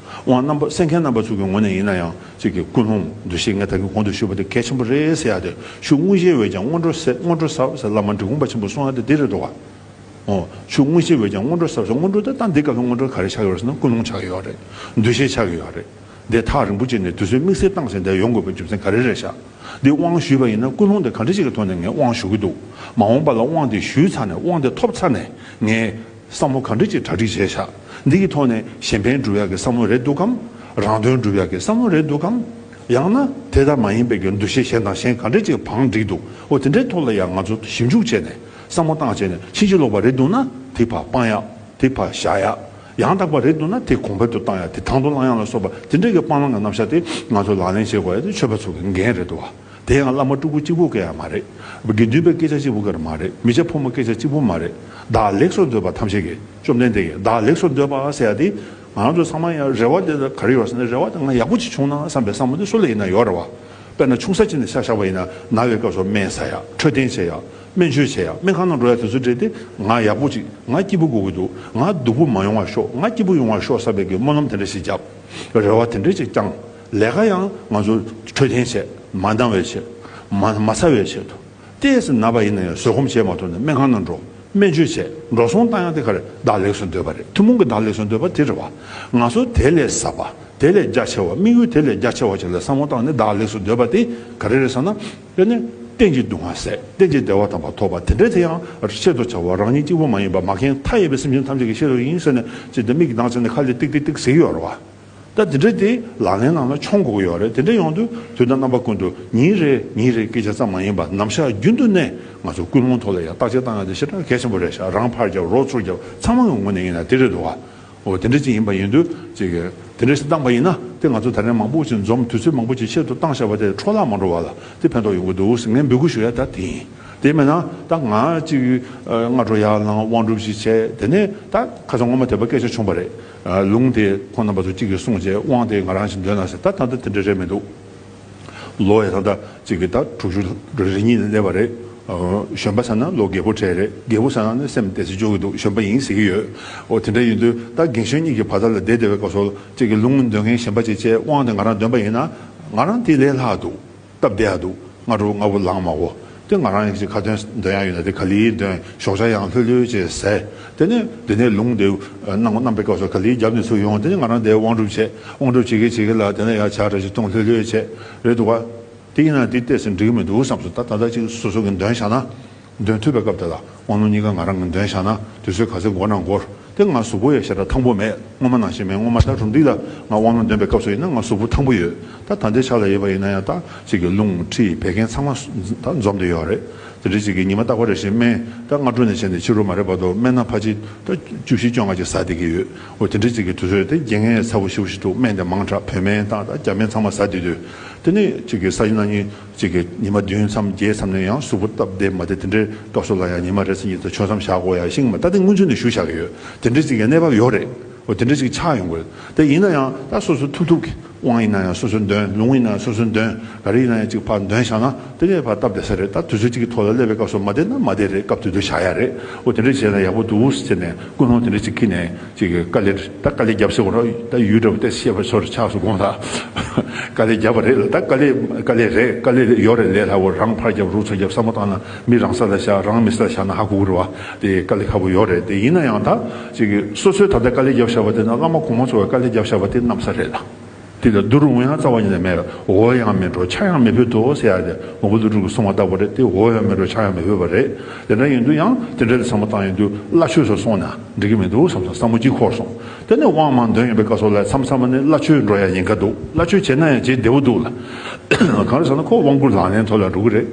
དབང་རྣམ་པ་གསན་མཁན་རྣམ་པ་ཚོ་གི་ངོས་ནས་ཡིན་ན་ཡང་ཅིག་གི་ཀུན་སློང་འདུ་ཤེས་ངས་ད་གིན་གོང་དུ་ཞུས་པ་དེ་གལ་ཆེན་པོ་རེད་ཟེར་ཡ་དེ། ཆུ་དངོས་གཞིའི་འོད་ཀྱང་སྔོན་འགྲོ་ཟད། སྔོན་འགྲོ་ཟབ་ཟེར་བླ་མ་འབྲི་གུང་པ་ཆེན་པོས་གསུང་ཡ་དེ་འདི་རེད་འདུག་ག་འོ། ཆུ་དངོས་གཞིའི་འོད་ཀྱང་སྔོན་འགྲོ་ཟབ་ཟེར། སྔོན་འགྲོ་དེ་ད་འདི་སྐབས་ལ་སྔོན་འགྲོ་ག་རེ་ཆགས་ཡོད་རེད་ཟེར་ན། ཀུན་སློང་ཆགས་ཡོད་རེད། འདུ་ཤེས་ཆགས་ཡོད་རེད། འདི་ཐག་རིང་པོ་བྱས་ནས་དུས་ཚོད་དམིགས་བསལ་བཏང་ཟིན་དེ་ཡོང་དགོས་པའི་རྒྱུ་མཚན་ག་རེ་རེད་ཤག་འདི་དབང་ཞུས་པ་ཡིན་ན་ཀུན་སློང་དེ་ག་འདྲ་ཞིག་གི་ཐོག་ནས་ངས་དབང་ཞུ་གི་འདུག་མ་འོངས་པ་ལ་དབང་དེ་ཞུས་ཚར་ནས། དབང་དེ་ཐོབ་ཚར་ནས་ངས་བསམ་བློ་ག་འདྲ་ཅིག་གྲ་སྒྲིག་བྱས་ཤག་འདི་གི་ཐོག་ནས་གཞན་ཕན་སྒྲུབ་ཡག་གི་བསམ་བློ་རེད་འདུག་གམ། རང་དོན་སྒྲུབ་ཡག་གི་བསམ་བློ་རེད་འདུག་གམ། ཡང་ན་དེ་ལྟར་མ་ཡིན་པའི་གི་འདུ་ཤེས་གཞན་དང་གཞན་ག་འདྲ་ཅིག་བང་བསྒྲིགས་འདུག་འོ་དེ་འདྲའི་ཐོག་ལ་ཡང་ང་ཚོ་ཞིབ་འཇུག་བྱས་ནས། བསམ་བློ་བཏང་བྱས་ནས། ཕྱིན་ཅི་ལོག་པ་རེད་འདུག་ན་དེ་ཕར་སྤང་ཡག་དེ་ཕར་བཞག་ཡག་ཡང་དག་པ་རེད་འདུག་ན་དེ་གོང་འཕེལ་དུ་བཏང་ཡག་དེ་དང་དུ་བླང་ཡག་ལ་སོགས་པ་དེ་འདྲའི་གི་སྤང་བླང་གི་རྣམ་གཞག་དེ་ང་ཚོ་ལག་ལེན་བྱེད་དགོས་ཡག་དེ་ཆོས་པ་ཚོ་གི་འགན་རེད་འདུག་བ། དེ་ཡང་བླ་མ་སྤྲུལ་སྐུ་གཅིག་པུ་གི་ཡང་མ་རེད། དགེ་འདུན་པའི་སྐད་ཆ་གཅིག་པུ་གི་མ་རེད། མི་སྐྱ་ཕོ་མོ་སྐད་ཆ་གཅིག་པུ་མ་རེད། བདག་ལེགས་སུ་འདོད་པ་ཐམས་ཅད་ཀྱི། བཅོམ་ལྡན་འདས་ཀྱིས་བདག་ལེགས་སུ་འདོད་པ་ཟེར་ཡག་དེ། ང་ཚོ་ཚང་མ་ཡང་རེ་བ་དེ་ལ་ག་རེ་ཡོད་ཟེར་ན། རེ་བ་དེ་ང་ཡག་པོ་ཅིག་བྱུང་ན་བསམ་པའི་བསམ་བློ་དེ་སུ་ལ་ཡིན་ན་ཡོད་རེད་བ། དཔེར་ན་ཆུང་ས་ཅིག་ནས་ཆ་བཞག་པ་ཡིན་ན། ན་བའི་སྐབས་སུ་སྨན་ཟ་ཡ། འཕྲོད་བསྟེན་བྱེད་ཡ། སྨན་བཅོས་བྱེད་ཡ། སྨན་ཁང་ནང་འགྲོ་ཡ་དེ་ཚོ་བྲིས་ཏེ། ང་ཡག་པོ་ཅིག་ང་སྐྱིད་པོ་དགོས་ཀྱི་འདུག་ང་སྡུག་པོ་མ་ཡོང་བ་ཤོག་ང་སྐྱིད་པོ་ཡོང་བ་ཤོག་བསམ་པའི་གི་སྨོན་ལམ་དེ་འདྲ་ཞིག་བརྒྱབ། རེ་བ་དེ་འདྲ་ཅིག་བཅངས། ལས་ཀ་ཡང་ང་ཚོ་འཕྲོད་བསྟེན་བྱེད། མ་འདང་བའི་ཆེད། མ་མ་ཚ་བའི་ཆེད་དུ། ཏོག་ཙམ་ན་པ་ཡིན་ན་ཡང་བཟོད་སྒོམ་བྱས་མ་ཐུབ་ན་སྨན་ཁང་ནང་འགྲོ། སྨན་བཅོས་བྱས། འགྲོ་སོང་བཏང་ཡག་དེ་ག་རེ། བདག་ལེགས་སུ་འདོད་པ་རེད། ཐུན་མོང་གི་བདག་ལེགས་སུ་འདོད་པ་དེ་རེད་བ། ང་ཚོ་དེ་ལས་ཟབ་པ། དེ་ལས་རྒྱ་ཆེ་བ། དམིགས་ཡུལ་དེ་ལས་རྒྱ་ཆེ་བ་ཅིག་ལ་བསམ་བློ་བཏང་ནས་བདག་ལེགས་སུ་འདོད་པ་དེ་ག་རེ་རེད་ཟེར་ན། དེ་ནི་གཏན་གྱི་སྡུག་བསྔལ་ཟད། གཏན་གྱི་བདེ་བ་དམ་པ་ཐོབ་པ་དེ་འདྲ་དེ་ཡང་ཆེད་དུ་བྱ་བ་རང་ཉིད་གཅིག་པུ་མ་ཡིན་པ། མ་མཁན་མཐའ་ཡས་པའི་སེམས་ཅན་ཐམས་ཅད་ཀྱི་ཆེད་དུ་ཡིན་ཟེར་ནས་ཅིག་དེ་མིག་གིས་མདངས་བྱས་ནས་ཁ་ལས་ཏིག་ཏིག་ཏིག་ཟེར་གྱི་ཡོད་རེད་བ། ད་དེ་འདྲ་དེ་ལག་ལེན་ནང་ལ་མཆོང་དགོས་ཀྱི་ཡོད་རེད། དེ་འདྲ་ཡོང་དུས་དུས་དང་རྣམ་པ་ཀུན་ཏུ་ཉིན་རེ་ཉིན་རེ་སྐད་ཆ་ཙམ་མ་ཡིན་པ། ནམ་ཞག་རྒྱུན་དུ་ནས་ང་ཚོ་ཀུན་སློང་ཐོག་ལ་ཡང་བརྟག་དཔྱད་བཏང་ཡ་དེ་ཞེ་དྲག་གལ་ཆེན་པོ་རེད་ཤག་རང་ཕར་རྒྱབ། རོགས་ཚུར་རྒྱབ། ཚང་མ་གི་ངོས་ནས་ཡིན་ན་དེ་རེད་འདུག་བ། འོ་དེ་འདྲ་ཅིག་ཡིན་པ་ཡིན་དུས་ཅིག་དེ་འདྲ་ཞིག་བཏང་པ་ཡིན་ན། དེ་ང་ཚོ་ད་རེས་མང་པོ་ཅིག་འཛོམས། དུས་ཚོད་མང་པོ་ཅིག་ཆེད་དུ་བཏང་བཞག་པ་དེ་འཕྲོ་བརླག་མ་འགྲོ་བ་ལ་དེ་ཕན་ཐོགས་ཡོང་གི་འདུག་ཟེར་ངས་འབོད་སྐུལ་ཞུ་ཡ་ད་དེ་ཡིན། དེ་མིན་ན་ད་ང་ཅིག་སྔ་དྲོ་ཡར་ལངས། དབང་སྒྲུབ་ཞིག་བྱས། དེ་ནས་ད་ཁ་སང་སྔོན་མ་དེ་པ་སྐད་ཆ་བྱུང་བ་རེད། ལུང་དེ་ཁོང་རྣམ་པ་ཚོ་གཅིག་གིས་གསུངས་བྱས། དབང་དེ་ང་རང་ཞིག་འདོན་ན་ཟེར། ད་ད་ལྟ་དེ་འདྲ་རེད་མི་འདུག་ལོ་ཡང་ད་ལྟ་གཅིག་གིས་ད་དྲུག་ཅུ་རེ་གཉིས་ལ་སླེབས་པ་རེད། གཞོན་པ་ཟེར་ན་ལོ་རྒས་པོ་གྲས་རེད། རྒད་པོ་ཟེར་ན་ནི་སེམས་བདེ་སེ་འཇོག་གི་འདུག་གཞོན་པ་ཡིན་ཟེར་གྱི་ཡོད། འོ་དེ་འདྲ་ཡིན་དུས་ད་རྒན་གཞོན་གཉིས་ཀྱི་བར་དག་ལ་བསྡད་བསྡད་པའི་སྐབས་སུ་གཅིག་གིས་ལུང་འདོན་མཁན་གཞན་པ་ཅིག་བྱས། དབང་དེ་ང་རང་འདོན་པ་ཡིན་ན་ང་རང་དེ་ལས་ལྷག་འདུག་སྟབས་བདེ་ཡག་འདུག་སྔ་དྲོ་སྔ་པོ་ལངས་མ་དགོས། དེ་ང་རང་ཡང་ཅིག་ཁ་འདོན་འདོན་ཡག་ཡོད་ན་དེ་ག་ལེར་འདོན། ཞོགས་ཇ་ཡང་ལྷོད་ལྷོད་བྱས་ཟས། དེ་ནས་དེ་ནས་ལུང་དེ་གནང་གནང་པའི་སྐབས་སུ་ག་ལེར་རྒྱབ་ནས་ཚུར་ཡོང་། དེ་ནས་ང་རང་དེར་དབང་སྒྲུབ་བྱས། དབང་སྒྲུབ་བྱེད་ཀྱི་བྱེད་ཀྱི་ལ་དེ་ནས་ཡར་ཇ་འདྲ་ཞིག་བཏུང་། ལྷོད་ལྷོད་བྱས། རེད་འདུག་ག་དེ་ཡིན་ན་དེ་ཏོག་ཙམ་འགྲིག་གི་མི་འདུག་བསམ་སོང་། ད་ད་ལྟ་ཅིག་སོ་སོ་གིས་འདོན་བཞག་ན། འདོན་ཐུབ་པའི་སྐབས་དེ་ལ་དབང་ལུང་གཉིས་ཀ་ང་རང་གིས་འདོན་བཞག་ན་དུས་ཚོད་ག་ཚོད་འགོར་ན་འགོར། དེ་ང་གཟུགས་པོ་ཡང་ཞེ་དྲག་ཐང་པོ་མེད། སྔོན་མ་ནང་བཞིན་མེད། སྔོན་མ་ད་རུམ་འདི་ལ་ང་དབང་ལུང་འདོན་པའི་སྐབས་སུ་ཡིན་ན་ང་གཟུགས་པོ་ཐང་པོ་ཡོད། ད་ད་ལྟའི་ཆ་ལ་ཡིན་པ་ཡིན་ན་ཡང་ད་ཅིག་གི་རླུང་མཁྲིས་བད་ཀན་ཚང་མ་ད་འཛོམས་བསྡད་ཡོད་རེད། དེ་འདྲ་ཅིག་གི་ཉི་མ་རྟག་པ་རེ་བཞིན་སྨན། ད་སྔ་དྲོ་ནས་བྱས་ནས་ཕྱི་དྲོ་མ་རེད་བར་དུ་སྨན་སྣ་ཕལ་ཆེར་ད་བཅུ་བཞི་བཅོ་ལྔ་ཅིག་ཟ་བསྡད་ཀྱི་ཡོད། འོ་དེ་འདྲ་ཅིག་གི་དུས་ཚོད་དེ་རྒྱལ་ངན་ཚ་པོ་ཞེ་པོ་ཞིག་འདུག་སྨན་དེ་མང་དྲགས། བོད་སྨན་དང་ད་རྒྱ་སྨན་ཚང་མ་ཟ་བསྡད་དུས། དེ་ནས་ཅིག་གི་ས་ཡི་ན་ནི་ཅིག་གི་ཉི་མ་བདུན་ཙམ་བརྒྱད་ཙམ་ནས་ཡང་གཟུགས་པོ་སྟབས་བདེ་མ་བདེ། དེ་འདྲའི་སྐབས་སུ་ལ་ཡང་ཉི་མ་རེ་ཙམ་གཉིས་ཙམ་ཆོས་མཚམས་བཞག་དགོས་ཡ་ཤིག་མ། ད་དེ་སྔོན་ཚུད་ནས་ཞུ་བཞག་གི་ཡོད། དེ་འདྲ་ཅིག་གི་གནས་བབ་ཡོད་རེད། འོ་དེ་འདྲ་ཅིག་ཆགས་ཡོང་གི་རེད། དེ་ཡིན་ན་ཡང་ད་སོ་སོ་ཐུབ་ཐུབ་ཀྱི་དབང་ཡིན་ན་ཡང་སོ་སོ་འདོན། ལུང་ཡིན་ན་ཡང་སོ་སོ་འདོན། ག་རེ་ཡིན་ན་ཡང་ཅིག་ཕར་འདོན་བཞག་ན་དེ་ནས་ཕར་སྟབས་བདེ་ས་རེད། ད་དུས་ཚོད་ཅིག་གི་ཐོག་ལ་སླེབས་པའི་སྐབས་སུ་མ་བདེ་ན་མ་བདེ་རེད། སྐབས་དེ་དུས་བཞག་ཡ་རེད། འོ་དེ་འདྲ་བྱས་ན་ཡག་པོ་འདུག་ཟེར་ནས་ཀུན་སློང་དེ་འདྲ་ཅིག་འཁྱེར་ནས། ཅིག་གི་དཀའ་ལས། ད་དཀའ་ལས་བརྒྱབ་ཟེར་དགོས་རེད། ད་ཡུལ་འདྲ་བོ་ཏོག་ཙམ་བཤད་པ་ཚོར་ཆགས་སོང་དགོངས་དག་དཀའ་ལས་བརྒྱབ་པ་རེད་ལ། ད་དཀའ་ལས་དཀའ་ལས་རེད། དཀའ་ལས་ཡོད་རེད། ལས་སླ་བོ། རང་ཕར་རྒྱབ་རོགས་ཚུར་རྒྱབ་བསམ་བློ་བཏང་ན། མི་རང་ས་ལ་བཞག་རང་མི་ས་ལ་བཞག་ན་ཧ་གོ་གི་རེད་བ། དེ་དཀའ་ལས་ཁག་པོ་ཡོད་རེད། དེ་ཡིན་ན་ཡང་ད་ཅིག་གི་སོ་སོས་ད་ལྟ་དཀའ་ལས་བརྒྱབ་བཞག་པ་དེ་ན་བླ་མ་གོང་མ་ཚོ་གིས་དཀའ་ལས་བརྒྱབ་བཞག་པ་དེ་གནམ་ས་རེད་ལ། དེ་ལ་བསྡུར་འོང་ཡང་རྩ་བ་ཉིད་ནས་མེད། འོ་ཡང་མི་འགྲོ་ཆ་ཡང་མི་ཕོད་དོ་ཟེར་ཡ་དེ་མང་པོ་ཀླུ་སྒྲུབ་ཀྱིས་གསུངས་པ་ལྟ་བུ་རེད། དེ་འོ་ཡང་མི་འགྲོ་ཆ་ཡང་མི་ཕོད་པ་རེད། དེ་འདྲ་ཡིན་དུས་ཡང་དེ་འདྲ་ལ་བསམ་བློ་བཏང་ཡོང་དུས་བླ་མཆོད་སོགས་སོང་ན་འགྲིག་གི་མི་འདུག་བསམ་སོང་། བསམ་བློ་གཅིག་འཁོར་སོང་། དེ་ནས་དབང་མར་འདོན་ཡོང་པའི་སྐབས་སུ་ལ་མཚམས་མཚམས་ནས་བླ་མཆོད་འགྲོ་ཡ་ཉེན་ཁ་འདུག་བླ་མཆོད་བྱས་ན་ཡང་བྱེད་བདེ་བོ་འདུག་ལ། གང་རེད་ཟེར་ན་ཁོ་དབང་བསྐུར་ལག་ལེན་ཐོག་ལ་འགྲོ་གི་རེད།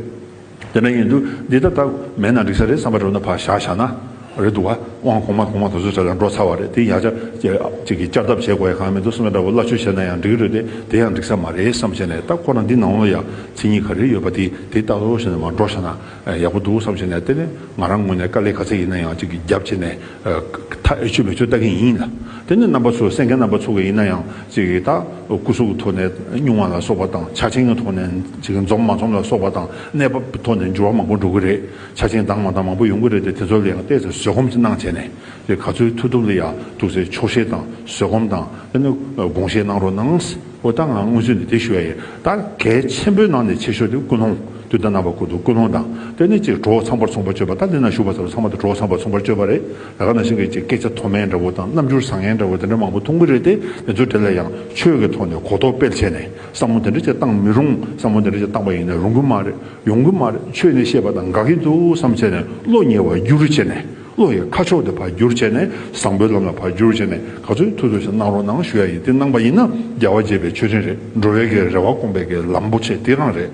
དེ་འདྲ་ཡིན་དུས་འདི་ད་ལྟ་མེད་ན་འགྲིག་ས་རེད་བསམ་པ་འགྲོ་ན་ཕར་བཞག་བཞག་ན་རེད་འདུག་བ། དབང་གོང་མ་གོང་མ་དེ་ཚོ་གྲས་ལ་འགྲོ་ཚར་བ་རེད། དེ་ཡང་བསྐྱར་ཅིག་གི་བསྐྱར་ལྡབ་བྱེད་དགོས་ཡ་གང་མི་འདུག་བསམ་པ་འདྲ་བོ། བླ་མཆོད་བྱས་ན་ཡང་འགྲིག་གི་རེད་དེ། དེ་ཡང་འགྲིག་ས་མ་རེད་བསམ་བྱས་ནས། ད་ཁོ་རང་འདི་ནང་ལོགས་ལ་ཡ་མཚན་ཉིད་ག་རེ་ཡོད་པ་དེ་དེ་ལྟ་རོགས་བྱས་ནས་མར་འགྲོ་བཞག་ན་ཡག་པོ་འདུག་བསམ་བྱས་ནས། དེ་ནས་ང་རང་ངོས་ནས་དཀའ་ལས་ག་ཚད་ཡིན་ན་ཡང་ཅིག་གི་རྒྱབ་བྱས་ནས། ཨ་ད་ཨེ་ཆོད་མེ་ཆོད་ལྟ་གི་ཡིན་ལ། དེ་ནས་རྣམ་པ་ཚོ་གསན་མཁན་རྣམ་པ་ཚོ་གི་ཡིན་ན་ཡང་ཅིག་གི་ད་སྐུ་གཟུགས་ཀྱི་ཐོག་ནས་སྙུང་བ་ལ་སོགས་པ་དང་། ཆ་རྐྱེན་གྱི་ཐོག་ནས་ཅིག་གི་འཛོམས་མ་འཛོམས་ལ་སོགས་པ་དང་། གནས་བབ་ཀྱི་ཐོག་ནས་འགྱུར་བ་མང་པོ་འགྲོ་གི་རེད། ཆ་རྐྱེན་དང་མ་དང་མང་པོ་ཡོང་གི་རེད་དེ། དེ་ཚོ་ལ་ཡང་ཏོག་ཙམ་བཟོད་སྒོམ་ཅིག་གནང་བྱས་ནས། དེ་ག་ཚོད་ཐུབ་ཐུབ་ལ་ཡ་ཐུགས་སྲས་ཆོག་ཤེས་དང་བཟོད་སྒོམ་དང་། དེ་ནས་དགོངས་བཞེས་གནང་རོགས་གནང་། འོ་ད་ང་སྔོན་ཚུད་ནས་དེ་ཞུ་ཡ་ཡིན། ད་གལ་ཆེན་པོའི་ནང་ནས་ཆེ་ཤོས་དེ་ཀུན་སློང་། དུས་དང་རྣམ་པ་ཀུན་ཏུ་ཀུན་སློང་དང་། དེ་ནས་ཅིག་གྲོགས་ཚངས་པར་མཚུངས་པར་སྤྱོད་པ། ད་འདི་ན་ཞུ་བ་ལྟར་ཚང་མ་དང་གྲོགས་ཚངས་པར་མཚུངས་པར་སྤྱོད་པ་རེད། ད་ག་ནང་བཞིན་གྱི་ཅིག་སྐད་ཆ་མཐོ་དམན་འདྲ་བོ་དང་། རྣམ་འགྱུར་བཟང་ངན་འདྲ་བོ་དེ་འདྲ་མང་པོ་མཐོང་གི་རེད་དེ། དེ་ཚོའི་གྲས་ལ་ཡང་ཆོས་ཀྱི་ཐོག་ནས་གོ་རྟོགས་སྤེལ་བྱས་ནས། བསམ་བློ་དེ་འདྲ་ཅིག་བཏང་མི་རུང་། བསམ་བློ་དེ་འདྲ་ཅིག་བཏང་པ་ཡིན་ན་རུང་གི་མ་རེད། ཡོང་གི་མ་རེད། ཆོས་ནི་བཤད་པ་དང་འགལ་གྱི་འདུག་བསམ་བྱས་ནས་བློ་ཉེ་བར་བསྒྱུར་བྱས་ནས། བློ་ཡི་ཁ་ཕྱོགས་དེ་ཕར་བསྒྱུར་བྱས་ནས། བཟང་པོའི་ལམ་ལ་ཕར་བསྒྱུར་བྱས་ནས། ག་ཚོད་ཐུབ་ཐུབ་ཞིག་གནང་རོགས་གནང་ཞུ་ཡ་ཡིན། དེ་གནང་པ་ཡིན་ན་རྒྱལ་བ་དགྱེས་པའི་མཆོད་སྤྲིན་རེད། འགྲོ་བའི་གི་རེ་བ་སྐོང་པའི་གི་ལམ་བུ་ཆེ་དེ་རང་རེད།